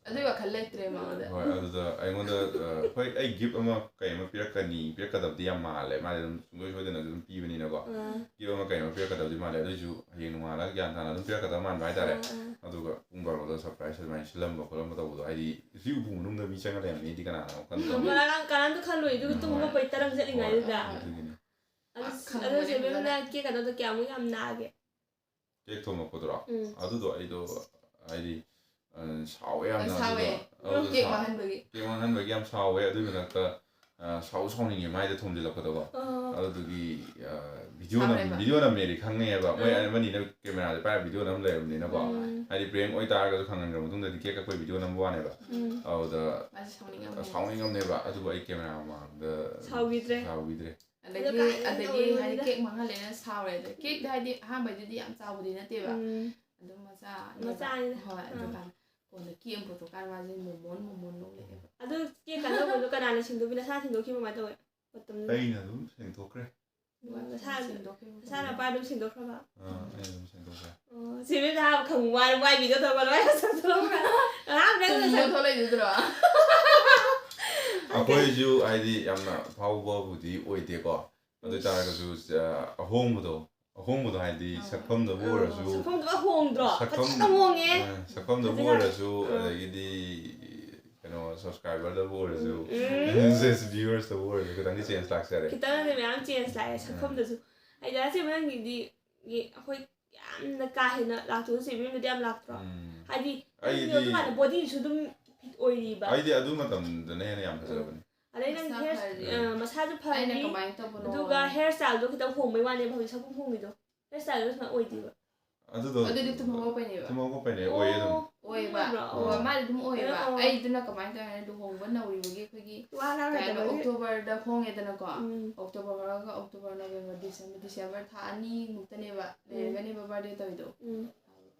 ꯑꯗꯨꯏ ꯋꯥꯈꯜ ꯂꯩꯇ꯭ꯔꯦ ꯃꯉꯣꯟꯗ꯫ ꯍꯣꯏ, ꯑꯗꯨꯗ ꯑꯩꯉꯣꯟꯗ, ꯑ, ꯍꯣꯏ, ꯑꯩ ꯒꯤꯐ ꯑꯃ ꯀꯩ ꯑꯃ ꯄꯤꯔꯛꯀꯅꯤ, ꯄꯤꯔꯛꯀꯗꯕꯗꯤ ꯌꯥꯝ ꯃꯥꯜꯂꯦ꯫ ꯃꯥꯗꯤ ꯑꯗꯨꯝ ꯁꯨꯡꯁꯣꯏ ꯁꯣꯏꯗꯅ ꯑꯗꯨꯝ ꯄꯤꯕꯅꯤꯅꯀꯣ꯫ ꯑꯥ꯫ ꯒꯤꯐ ꯑꯃ ꯀꯩ ꯑꯃ ꯄꯤꯔꯛꯀꯗꯕꯗꯤ ꯃꯥꯜꯂꯦ꯫ ꯑꯗꯨꯏꯁꯨ ꯍꯌꯦꯡ ꯅꯣꯡꯉꯥꯜꯂꯒ ꯒ꯭ꯌꯥꯟ ꯇꯥꯅ ꯑꯗꯨꯝ ꯄꯤꯔꯛꯀꯗꯕ ꯃꯥꯟꯕ ꯍꯥꯏꯇꯥꯔꯦ꯫ ꯑꯥ, ꯑꯥ꯫ ꯑꯗꯨꯒ ꯄꯨꯡ ꯕꯥꯔꯣꯗ ꯁꯔꯄ꯭ꯔꯥꯏꯁ ꯑꯗꯨꯃꯥꯏꯅ ꯁꯤꯜꯂꯝꯕ ꯈꯣꯠꯂꯝꯕ ꯇꯧꯕꯗꯣ, ꯍꯥꯏꯗꯤ ꯁꯤ ꯎꯄꯨ ꯃꯅꯨꯡꯗ ꯃꯤ ꯆꯪꯉ ꯂꯩꯔꯝꯅꯤꯗꯤ ꯀꯅꯥꯅ ꯋꯥꯈꯜ ꯎꯝ, ꯇꯧꯅꯤ? ꯀꯅꯥꯝ-, ꯀꯅꯥꯝꯇ ꯈꯜꯂꯣꯏ꯫ ꯑꯗꯨꯒ ꯇꯨꯝ ꯍꯧꯒꯠꯄꯩ ꯇꯔꯪ ꯆꯠꯂꯤꯉꯩꯗꯨꯗ꯫ ꯑꯗꯨꯒꯤꯅꯤ꯫ ꯑꯗꯨ, ꯑ, ꯑꯗꯣ ꯈꯪꯕꯅꯦ ꯆꯦ ꯕꯦꯝꯅ ꯐꯖꯅ꯫ ꯀꯦꯛ ꯀꯩꯅꯣꯗꯣ ꯀꯌꯥꯃꯨꯛ ꯌꯥꯝ ꯅꯥꯒꯦ? ꯀꯦꯛ ꯊꯣꯡꯉꯛꯄꯗꯨꯔꯣ? ꯎꯝ꯫ ꯑꯗꯨꯗꯣ ꯑꯩꯗꯣ ꯍꯥꯏꯗꯤ, ꯑ, ꯁꯥꯎꯋꯦ ꯌꯥꯝꯅ ꯁꯥꯎꯋꯦ꯫ ꯑꯗꯨꯗꯣ꯫ ꯑꯗꯨꯗꯣ ꯀꯦꯛ ꯁꯥꯎ-, ꯃꯥꯡꯍꯟꯕꯒꯤ꯫ ꯀꯦꯛ ꯃꯥꯡꯍꯟꯕꯒꯤ ꯌꯥꯝ ꯁꯥꯎꯋꯦ꯫ ꯑꯗꯨꯒꯤ ꯃꯊꯛꯇ, ꯑ, ꯁꯥꯎ ꯁꯥꯎꯅꯤꯡꯉꯦ ꯃꯥꯏꯗ ꯊꯣꯝꯖꯤꯜꯂꯛꯄꯗꯀꯣ꯫ ꯑꯣ꯫ ꯑꯗꯨꯗꯨꯒꯤ, ꯑ, ꯚꯤꯗꯤꯑꯣ ꯅꯝ-, ꯁꯥꯎꯔꯦꯕ? ꯚꯤꯗꯤꯑꯣ ꯅꯝꯃꯦꯗꯤ ꯈꯪꯉꯦꯕ꯫ ꯃꯣꯏ ꯑꯥ꯫ ꯑꯃꯅꯤꯅ ꯀꯦꯃꯦꯔꯥꯗ ꯄꯥꯏꯔ ꯚꯤꯗꯤꯑꯣ ꯅꯝ ꯂꯩꯔꯕꯅꯤꯅꯀꯣ꯫ ꯎꯝ꯫ ꯍꯥꯏꯗꯤ ꯄ꯭ꯔꯦꯡ ꯑꯣꯏꯇꯥꯔꯒꯁꯨ ꯈꯪꯍꯟꯈ꯭ꯔ ꯃꯇꯨꯡꯗꯗꯤ ꯀꯦꯛ ꯀꯛꯄꯩ ꯚꯤꯗꯤꯑꯣ ꯅꯝꯕ ꯋꯥꯅꯦꯕ꯫ ꯎꯝ꯫ ꯑꯗꯨꯗ ꯃꯥꯁꯦ ꯁꯥꯎꯅꯤꯡꯉꯝꯃꯦ꯫ ꯁꯥꯎꯅꯤꯡꯉꯝꯅꯦꯕ꯫ ꯑꯗꯨꯕꯨ ꯑꯩ ꯀꯦꯃꯦꯔꯥ ꯃꯃꯥꯡꯗ ꯁꯥꯎꯕꯤꯗ꯭ꯔꯦ꯫ ꯁꯥꯎꯕꯤꯗ꯭ꯔꯦ꯫ ꯑꯗꯒꯤ, ꯑꯗꯣ ꯀꯥꯏꯗꯩ ꯑꯗꯒꯤ ꯇꯧꯔꯤꯅꯣ ꯍꯥꯏꯗꯤ ꯑꯗꯨꯗ? ꯀꯦꯛ ꯃꯥꯡꯍꯜꯂꯦꯅ ꯁꯥꯎꯔꯦ꯫ ꯑꯗ ꯀꯦꯛꯇ ꯍꯥꯏꯗꯤ ꯑꯍꯥꯟꯕꯩꯗꯨꯗꯤ ꯌꯥꯝ ꯆꯥꯎꯕꯗꯤ ꯅꯠꯇꯦꯕ꯫ ꯎꯝ꯫ ꯑꯗꯨꯝ ꯃꯆꯥ ꯃꯆꯥꯅꯤꯗ꯫ ꯍꯣꯏ, ꯑꯥ꯫ ꯑꯗꯨꯀꯥꯟꯗ ꯀꯣꯟꯅ ꯀꯦꯛ ꯑꯃ ꯄꯨꯊꯣꯛꯀꯥꯟꯗ ꯃꯥꯁꯦ ꯃꯣꯃꯣꯟ ꯃꯣꯃꯣꯟ ꯅꯣꯛꯂꯛꯑꯦꯕ꯫ ꯑꯗꯨ ꯀꯦꯛ ꯀꯩꯅꯣ ꯇꯧꯕꯗꯣ ꯀꯅꯥꯅ ꯁꯤꯟꯗꯣꯛꯈꯤꯕ? ꯅꯁꯥ ꯁꯤꯟꯗꯣꯛꯈꯤꯕ ꯀꯃꯥꯏꯅ ꯇꯧꯋꯦ? ꯃꯇꯝꯗꯨꯗ? ꯑꯩꯅ ꯑꯗꯨꯝ ꯁꯦꯡꯗꯣꯛꯈ꯭ꯔꯦ꯫ ꯑꯗꯨꯒ ꯅꯁꯥ, ꯁꯦꯡꯗꯣꯛꯈꯤꯕ ꯅꯁꯥ ꯅꯄꯥ ꯑꯗꯨꯝ ꯁꯦꯡꯗꯣꯛꯈ꯭ꯔꯕ? ꯑꯥ, ꯑꯩ ꯑꯗꯨꯝ ꯁꯦꯡꯗꯣꯛꯈ꯭ꯔꯦ꯫ ꯑꯣ, ꯁꯤ ꯃꯤꯅ ꯍꯥꯏꯕ ꯈꯪꯕ ꯋꯥꯅꯤ, ꯃꯥꯏ ꯃꯤꯗꯣ ꯇꯧꯕ ꯂꯣꯏ ꯁꯦꯡꯗꯣꯛꯈ꯭ꯔꯦ꯫ ꯑꯍꯥꯟꯕꯗ ꯄꯨꯝꯃ ꯊꯣꯛꯂꯛꯏꯗꯨꯗ꯭ꯔꯣ? ꯑꯩꯈꯣꯏꯁꯨ ꯍꯥꯏꯗꯤ ꯌꯥꯝꯅ ꯐꯥꯎꯕꯕꯨꯗꯤ ꯑꯣꯏꯗꯦꯀꯣ꯫ ꯑꯗꯨ ꯑꯣꯏꯇꯥꯔꯒꯁꯨ, ꯑ, ꯑꯍꯣꯡꯕꯗꯣ, ꯑꯍꯣꯡꯕꯗꯣ ꯍꯥꯏꯗꯤ ꯑꯥ꯫ ꯁꯛꯐꯝꯗꯕꯨ ꯑꯥ, ꯑꯣꯏꯔꯁꯨ, ꯁꯛꯐꯝꯗꯨ ꯐꯖꯅ ꯍꯣꯡꯗ꯭ꯔꯣ? ꯁꯛꯐꯝ-, ꯐꯖꯅ ꯍꯣꯡꯉꯦ꯫ ꯑ, ꯁꯛꯐꯝꯗꯕꯨ ꯐꯖꯅ-, ꯑꯣꯏꯔꯁꯨ, ꯑꯥ꯫ ꯑꯗꯒꯤꯗꯤ ꯀꯩꯅꯣ, ꯁꯕꯁꯀ꯭ꯔꯥꯏꯕꯔꯗꯕꯨ ꯑꯣꯏꯔꯁꯨ, ꯎꯝ꯫ ꯖꯁ ꯚ꯭ꯌꯨꯋꯔꯁꯇꯕꯨ ꯑꯣꯏꯔꯁꯨ ꯈꯤꯇꯪꯗꯤ ꯆꯦꯟꯖ ꯂꯥꯛꯆꯔꯦ꯫ ꯈꯤꯇꯪꯗꯤ ꯃꯌꯥꯝ ꯆꯦꯟꯖ ꯂꯥꯛꯑꯦ ꯁꯛꯐꯝꯗꯁꯨ꯫ ꯑꯩꯗꯤ ꯑꯁꯦꯡꯕ ꯅꯪꯒꯤꯗꯤ ꯌꯦ-, ꯑꯩꯈꯣꯏ ꯌꯥꯝꯅ ꯀꯥ ꯍꯦꯟꯅ ꯂꯥꯛꯇ꯭ꯔꯁꯨ ꯆꯦꯕꯤꯝꯗꯗꯤ ꯌꯥꯝ ꯂꯥꯛꯇ꯭ꯔꯣ? ꯎꯝ꯫ ꯍꯥꯏꯗꯤ ꯑꯩꯗꯤ ꯅꯪꯒꯤ ꯑꯗꯨꯀꯥꯟꯗ ꯕꯣꯗꯤꯁꯨ ꯑꯗꯨꯝ ꯐꯤꯠ ꯑꯣꯏꯔꯤꯕ꯫ ꯑꯩꯗꯤ ꯑꯗꯨ ꯃꯇꯝꯗꯅ ꯍꯦꯟꯅ ꯌꯥꯝ ꯐꯖꯕꯅꯤ꯫ ꯑꯗꯩ ꯅꯪ ꯃꯁꯥ ꯍꯦꯌꯔ, ꯐꯔꯤ꯫ ꯑ, ꯃꯁꯥꯁꯨ ꯑꯩꯅ ꯐꯔꯤ꯫ ꯀꯃꯥꯏꯅ ꯇꯧꯕꯅꯣ? ꯑꯗꯨꯒ ꯍꯦꯌꯔ ꯁ꯭ꯇꯥꯏꯜꯗꯣ ꯈꯤꯇꯪ ꯍꯣꯡꯕꯩ ꯋꯥꯅꯦꯕ, ꯍꯧꯖꯤꯛ ꯁꯛꯐꯝ ꯍꯣꯡꯉꯤꯗꯣ꯫ ꯍꯦꯌꯔ ꯁ꯭ꯇꯥꯏꯜꯗꯣ ꯁꯨꯃꯥꯏꯅ ꯑꯣꯏꯗꯦꯕ꯫ ꯑꯗꯨꯗꯣ ꯑꯗꯨꯗꯤ ꯇꯨꯝ ꯍꯧꯒꯠꯄꯩꯅꯦꯕ꯫ ꯇꯨꯝ ꯍꯧꯒꯠꯄꯩꯅꯦ, ꯑꯣꯏꯌꯦ ꯑꯗꯨꯝ꯫ ꯑꯣ, ꯑꯣꯏꯌꯦꯕ꯫ ꯑꯣꯏꯕ꯭ꯔꯣ? ꯑꯣ, ꯃꯥꯗꯤ ꯑꯗꯨꯝ ꯑꯣꯏꯌꯦꯕ꯫ ꯑꯣ꯫ ꯑꯩꯗꯨꯅ ꯀꯃꯥꯏꯅ ꯇꯧꯔꯦ ꯍꯥꯏꯗꯤ ꯂꯨꯍꯣꯡꯕ ꯅꯧꯔꯤꯕꯒꯤ ꯑꯩꯈꯣꯏꯒꯤ ꯋꯥ ꯉꯥꯡ ꯀꯩ ꯍꯥꯏꯅꯣ, ꯂꯩꯇꯕꯒꯤ꯫ ꯑꯣꯛꯇꯣꯕꯔꯗ ꯍꯣꯡꯉꯦꯗꯅꯀꯣ꯫ ꯎꯝ꯫ ꯑꯣꯛꯇꯣꯕꯔ ꯍꯧꯔꯒ ꯑꯣꯛꯇꯣꯕꯔ, ꯅꯕꯦꯝꯕꯔ, ꯗꯤꯁꯦꯝꯕꯔ, ꯗꯤꯁꯦꯝꯕꯔ ꯊꯥ ꯑꯅꯤꯃꯨꯛꯇꯅꯦꯕ ꯎꯝ꯫ ꯂꯩꯔꯒꯅꯦꯕ ꯕꯥꯔꯗꯦ ꯇꯧꯔꯤꯗꯣ꯫ ꯎꯝ꯫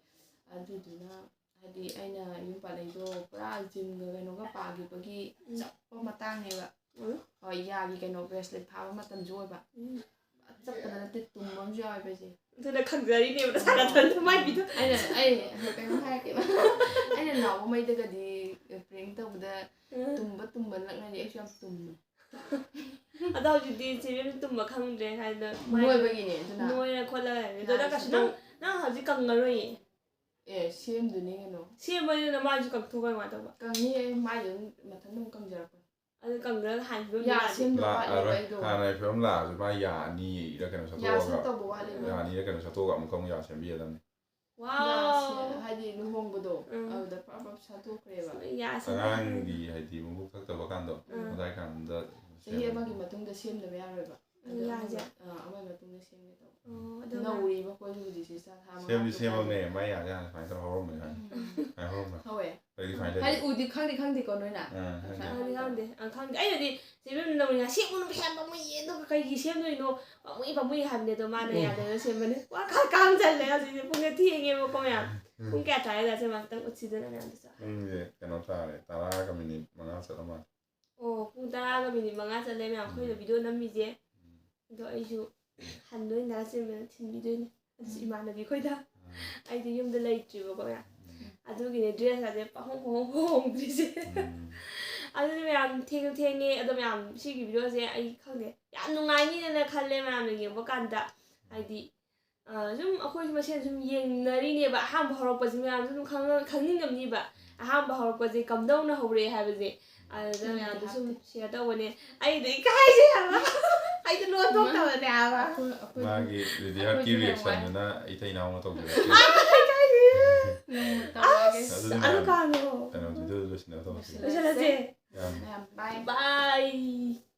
ꯑꯗꯨꯗꯨꯅ ꯍꯥꯏꯗꯤ ꯑꯩꯅ ꯌꯨꯝ ꯄꯥꯜꯂꯛꯏꯗꯣ ꯄꯨꯔꯥ ꯖꯤꯝꯒ ꯀꯩꯅꯣꯒ ꯄꯥꯈꯤꯕꯒꯤ ꯎꯝ꯫ ꯆꯞꯄ ꯃꯇꯥꯡꯅꯦꯕ꯫ ꯎꯝ꯫ ꯍꯣꯏ, ꯌꯥꯒꯤ ꯀꯩꯅꯣ ꯕ꯭ꯔꯦꯁꯂꯦꯠ ꯐꯥꯕ ꯃꯇꯝꯁꯨ ꯑꯣꯏꯕ꯫ ꯎꯝ꯫ ꯆꯠꯄꯗ ꯅꯠꯇꯦ, ꯇꯨꯝꯕ ꯑꯃꯁꯨ ꯌꯥꯎꯋꯦꯕ ꯑꯩꯁꯦ꯫ ꯑꯗꯨꯅ ꯈꯪꯖꯔꯤꯅꯦꯕ ꯅꯁꯥ ꯅꯊꯟꯗ ꯃꯥꯏ ꯄꯤꯗꯣ꯫ ꯑꯩꯅ, ꯑꯩ ꯀꯩꯅꯣꯝ ꯍꯥꯏꯔꯛꯀꯦꯕ꯫ ꯑꯩꯅ ꯅꯥꯎꯕ ꯃꯩꯗꯒꯗꯤ ꯄ꯭ꯔꯦꯡ ꯇꯧꯕꯗ ꯎꯝ꯫ ꯇꯨꯝꯕ ꯇꯨꯝꯕ ꯅꯛꯅꯗꯤ ꯑꯩꯁꯨ ꯌꯥꯝ ꯇꯨꯝꯃꯦ꯫ ꯑꯗꯣ ꯍꯧꯖꯤꯛꯇꯤ ꯆꯦꯕꯦꯝ ꯇꯨꯝꯕ ꯈꯪꯗ꯭ꯔꯦ ꯍꯥꯏꯗꯅ ꯃꯥꯏ ꯅꯣꯏꯕꯒꯤꯅꯦ ꯑꯗꯨꯅ꯫ ꯅꯣꯏꯔ ꯈꯣꯠꯂꯒ ꯂꯩꯔꯦ꯫ ꯑꯗꯣ ꯅꯪ ꯌꯥꯔꯦ, ꯀꯩꯁꯨ ꯁꯤꯗꯣ꯫ ꯅꯪ, ꯅꯪ ꯍꯧꯖꯤꯛ ꯀꯪꯉꯔꯣꯏꯌꯦ꯫ ꯑꯦ, ꯁꯦꯝꯗꯣꯏꯅꯦ ꯀꯩꯅꯣ꯫ ꯁꯦꯝꯕꯅꯤꯅ ꯃꯥꯏꯁꯨ ꯀꯪꯊꯣꯛꯈ꯭ꯔꯒ ꯀꯃꯥꯏꯅ ꯇꯧꯕ? ꯀꯪꯅꯤꯌꯦ, ꯃꯥꯏꯁꯨ ꯑꯗꯨꯝ ꯃꯊꯟꯇ ꯑꯗꯨꯝ ꯀꯪꯖꯔꯛꯄꯅꯦ꯫ ꯑꯗꯨ ꯀꯪꯗ꯭ꯔꯒ ꯍꯥꯟꯅ ꯐꯤꯕꯝꯗ ꯌꯥ ꯂꯥꯛꯑꯗꯤ? ꯁꯦꯝꯗꯕ ꯋꯥꯠꯂꯦꯕ ꯂꯥꯛꯑꯔꯣꯏ꯫ ꯑꯩꯗꯣ꯫ ꯍꯥꯟꯅꯒꯤ ꯐꯤꯕꯝ ꯂꯥꯛꯑꯁꯨ ꯃꯥ ꯌꯥ ꯑꯅꯤꯔ ꯀꯩꯅꯣ ꯌꯥ ꯁꯠꯇꯣꯛꯑꯒ, ꯁꯠꯇꯧꯕ ꯋꯥꯠꯂꯦꯕ꯫ ꯌꯥ ꯑꯅꯤꯔ ꯀꯩꯅꯣ ꯁꯠꯇꯣꯛꯑꯒ ꯑꯃꯨꯛꯀ ꯑꯃꯨꯛ ꯌꯥ ꯁꯦꯝꯕꯤꯒꯗꯕꯅꯤ꯫ ꯋꯥꯎ! ꯌꯥ ꯁꯦꯝ-, ꯍꯥꯏꯗꯤ ꯂꯨꯍꯣꯡꯕꯗꯣ, ꯎꯝ꯫ ꯑꯗꯨꯗ ꯄ꯭ꯔꯞ ꯄ꯭ꯔꯞ ꯁꯠꯇꯣꯛꯈ꯭ꯔꯦꯕ꯫ ꯌꯥ ꯁꯦꯝꯕ ꯑꯉꯥꯡꯒꯤ ꯍꯥꯏꯗꯤ ꯃꯕꯨꯛ ꯊꯛꯇꯕ ꯀꯥꯟꯗꯣ, ꯎꯝ꯫ ꯑꯗꯥꯏ ꯀꯥꯟꯗ ꯆꯍꯤ ꯁꯦꯝꯕ꯫ ꯑꯃꯒꯤ ꯃꯇꯨꯡꯗ ꯁꯦꯝꯗꯕ ꯌꯥꯔꯣꯏꯕ꯫ ꯑꯗꯣ ꯌꯥꯁꯦ? ꯑꯃꯒꯤ, ꯑꯥ, ꯑꯃꯒꯤ ꯃꯇꯨꯡꯗ ꯁꯦꯝꯒꯦ ꯇꯧꯕ꯫ ꯑꯣ, ꯑꯗꯣ ꯅꯧꯔꯤꯕ ꯑꯩꯈꯣꯏꯁꯨ ꯍꯧꯖꯤꯛꯁꯦ ꯏꯆꯥ ꯊꯥ ꯃꯉꯥ ꯁꯦꯝꯗꯤ ꯇꯔꯨꯛ ꯁꯦꯝꯃꯝꯅꯦ, ꯉꯥꯏꯔꯤ꯫ ꯃꯥꯏ ꯌꯥꯁꯦ ꯍꯥꯟꯅ ꯁꯨꯃꯥꯏꯅ ꯇꯧꯔ ꯍꯧꯔꯝꯕꯅꯤ ꯍꯥꯟꯅ꯫ ꯎꯝ꯫ ꯁꯨꯃꯥꯏꯅ ꯍꯧꯔꯝꯕꯅꯤ꯫ ꯍꯧꯋꯦ꯫ ꯀꯩꯗꯤ ꯁꯨꯃꯥꯏꯅ ꯍꯥꯏꯗꯤ ꯇꯧꯔꯤ? ꯎꯗꯤ ꯈꯪꯗꯤ ꯈꯪꯗꯦꯀꯣ ꯅꯣꯏꯅ? ꯑꯥ, ꯈꯪꯗꯦ꯫ ꯈꯪꯗꯤ ꯈꯪꯗꯦ꯫ ꯑꯥ, ꯈꯪꯗꯦ꯫ ꯑꯩꯅꯗꯤ ꯆꯦꯕꯦꯝꯅ ꯅꯧꯔꯤꯉꯩ ꯁꯦꯝꯒꯅꯨ ꯄꯩꯁꯥ ꯄꯥꯝꯃꯨꯏꯌꯦ, ꯑꯗꯨꯒ ꯀꯩꯒꯤ ꯁꯦꯝꯗꯣꯏꯅꯣ? ꯄꯥꯝꯃꯨꯏ, ꯄꯥꯝꯃꯨꯏ ꯍꯥꯏꯕꯅꯦ, ꯑꯗꯣ ꯃꯥꯅ ꯎꯝ꯫ ꯌꯥꯗꯗꯅ ꯁꯦꯝꯕꯅꯦ꯫ ꯋꯥ ꯈꯔ ꯀꯥꯝ ꯆꯜꯂꯦ ꯍꯧꯖꯤꯛꯁꯦ꯫ ꯄꯨꯡꯁꯦ ꯊꯦꯡꯉꯦꯕꯀꯣ ꯃꯌꯥꯝ꯫ ꯎꯝ꯫ ꯄꯨꯡ ꯀꯌꯥ ꯇꯥꯔꯦ? ꯁꯦ ꯃꯌꯥꯝ ꯈꯤꯇꯪ ꯎꯠꯁꯤꯗꯅ ꯃꯌꯥꯝꯗꯁꯨ꯫ ꯄꯨꯡꯁꯦ ꯀꯩꯅꯣ ꯇꯥꯔꯦ, ꯇꯔꯥꯒ ꯃꯤꯅꯤꯠ ꯃꯉꯥ ꯆꯠꯂ ꯃꯥꯜꯂꯦ꯫ ꯑꯣ, ꯄꯨꯡ ꯇꯔꯥꯒ ꯃꯤꯅꯤꯠ ꯃꯉꯥ ꯆꯠꯂꯦ ꯃꯌꯥꯝ, ꯑꯩꯈꯣꯏꯅ ꯎꯝ꯫ ꯚꯤꯗꯤꯑꯣ ꯅꯝꯃꯤꯁꯦ꯫ ꯎꯝ꯫ ꯑꯗꯣ ꯑꯩꯁꯨ ꯍꯟꯗꯣꯏ ꯅꯥ ꯆꯦꯟꯕꯅ ꯊꯤꯟꯕꯤꯗꯣꯏꯅꯦ꯫ ꯑꯗꯨꯁꯨ ꯎꯝ꯫ ꯏꯃꯥꯟꯅꯕꯤ ꯈꯣꯏꯗ꯫ ꯎꯝ꯫ ꯑꯩꯗꯤ ꯌꯨꯝꯗ ꯂꯩꯇ꯭ꯔꯤꯕꯀꯣ ꯃꯌꯥꯝ꯫ ꯎꯝ꯫ ꯑꯗꯨꯒꯤꯅꯦ ꯗ꯭ꯔꯦꯁꯀꯁꯦ ꯄꯥꯍꯣꯡ ꯄꯥꯍꯣꯡ ꯍꯣꯡꯗ꯭ꯔꯤꯁꯦ꯫ ꯎꯝ꯫ ꯑꯗꯨꯅ ꯃꯌꯥꯝ ꯊꯦꯡꯁꯨ ꯊꯦꯡꯉꯦ꯫ ꯑꯗꯣ ꯃꯌꯥꯝ ꯁꯤꯒꯤ ꯚꯤꯗꯤꯑꯣꯁꯦ ꯑꯩ ꯈꯪꯗꯦ ꯌꯥꯝ ꯅꯨꯡꯉꯥꯏꯅꯤꯅ ꯈꯜꯂꯦ ꯃꯌꯥꯝꯅ ꯌꯦꯡꯕ ꯀꯥꯟꯗ꯫ ꯍꯥꯏꯗꯤ ꯑ, ꯁꯨꯝ ꯑꯩꯈꯣꯏꯁꯨ ꯃꯁꯦꯟ ꯁꯨꯝ ꯌꯦꯡꯅꯔꯤꯅꯦꯕ꯫ ꯑꯍꯥꯟꯕ ꯍꯧꯔꯛꯄꯁꯤ ꯃꯌꯥꯝꯁꯨ ꯑꯗꯨꯝ ꯈꯪꯉ-, ꯈꯪꯅꯤꯡꯉꯝꯅꯤꯕ꯫ ꯑꯍꯥꯟꯕ ꯍꯧꯔꯛꯄꯁꯦ ꯀꯝꯗꯧꯅ ꯍꯧꯔꯛꯑꯦ ꯍꯥꯏꯕꯁꯦ꯫ ꯑꯗꯨꯗ ꯎꯝ, ꯃꯌꯥꯝꯗꯣ ꯁꯨꯝ ꯍꯥꯞꯇꯦ꯫ Share ꯇꯧꯕꯅꯦ꯫ ꯑꯩꯗꯣ ꯏꯀꯥꯏꯖꯩ ꯍꯥꯏꯕ꯫ ꯑꯩꯗꯣ ꯂꯣꯟ ꯊꯣꯛꯇꯕꯅꯦ ꯍꯥꯏꯕ꯫ ꯑꯩꯈꯣꯏ, ꯑꯩꯈꯣꯏ ꯃꯥꯒꯤ ꯔꯦꯗꯤ ꯍꯥꯔꯠꯀꯤ ꯑꯩꯈꯣꯏꯁꯨ ꯌꯥꯝ reaction ꯋꯥꯏ꯫ ꯗꯨꯅ ꯏꯇꯩ ꯏꯅꯥꯎꯅ ꯇꯧꯖꯔꯛꯀꯦ꯫ ꯏꯀꯥꯏꯖꯩꯌꯦ꯫ ꯅꯣꯡꯃ ꯇꯧꯔꯛꯑꯒꯦ꯫ ꯑꯁ, ꯑꯗꯨꯗꯤ ꯑꯗꯨ ꯃꯌꯥꯝ ꯀꯥꯟꯗꯣ꯫ ꯀꯩꯅꯣ, ꯚꯤꯗꯤꯑꯣꯗꯨ ꯂꯣꯏꯁꯤꯟꯅꯕ ꯇꯧꯔꯁꯤ꯫ ꯂꯣꯏꯁꯤꯜꯂꯁꯦ꯫ ꯌꯥꯝ ꯃꯌꯥꯝ bye꯫ Bye꯫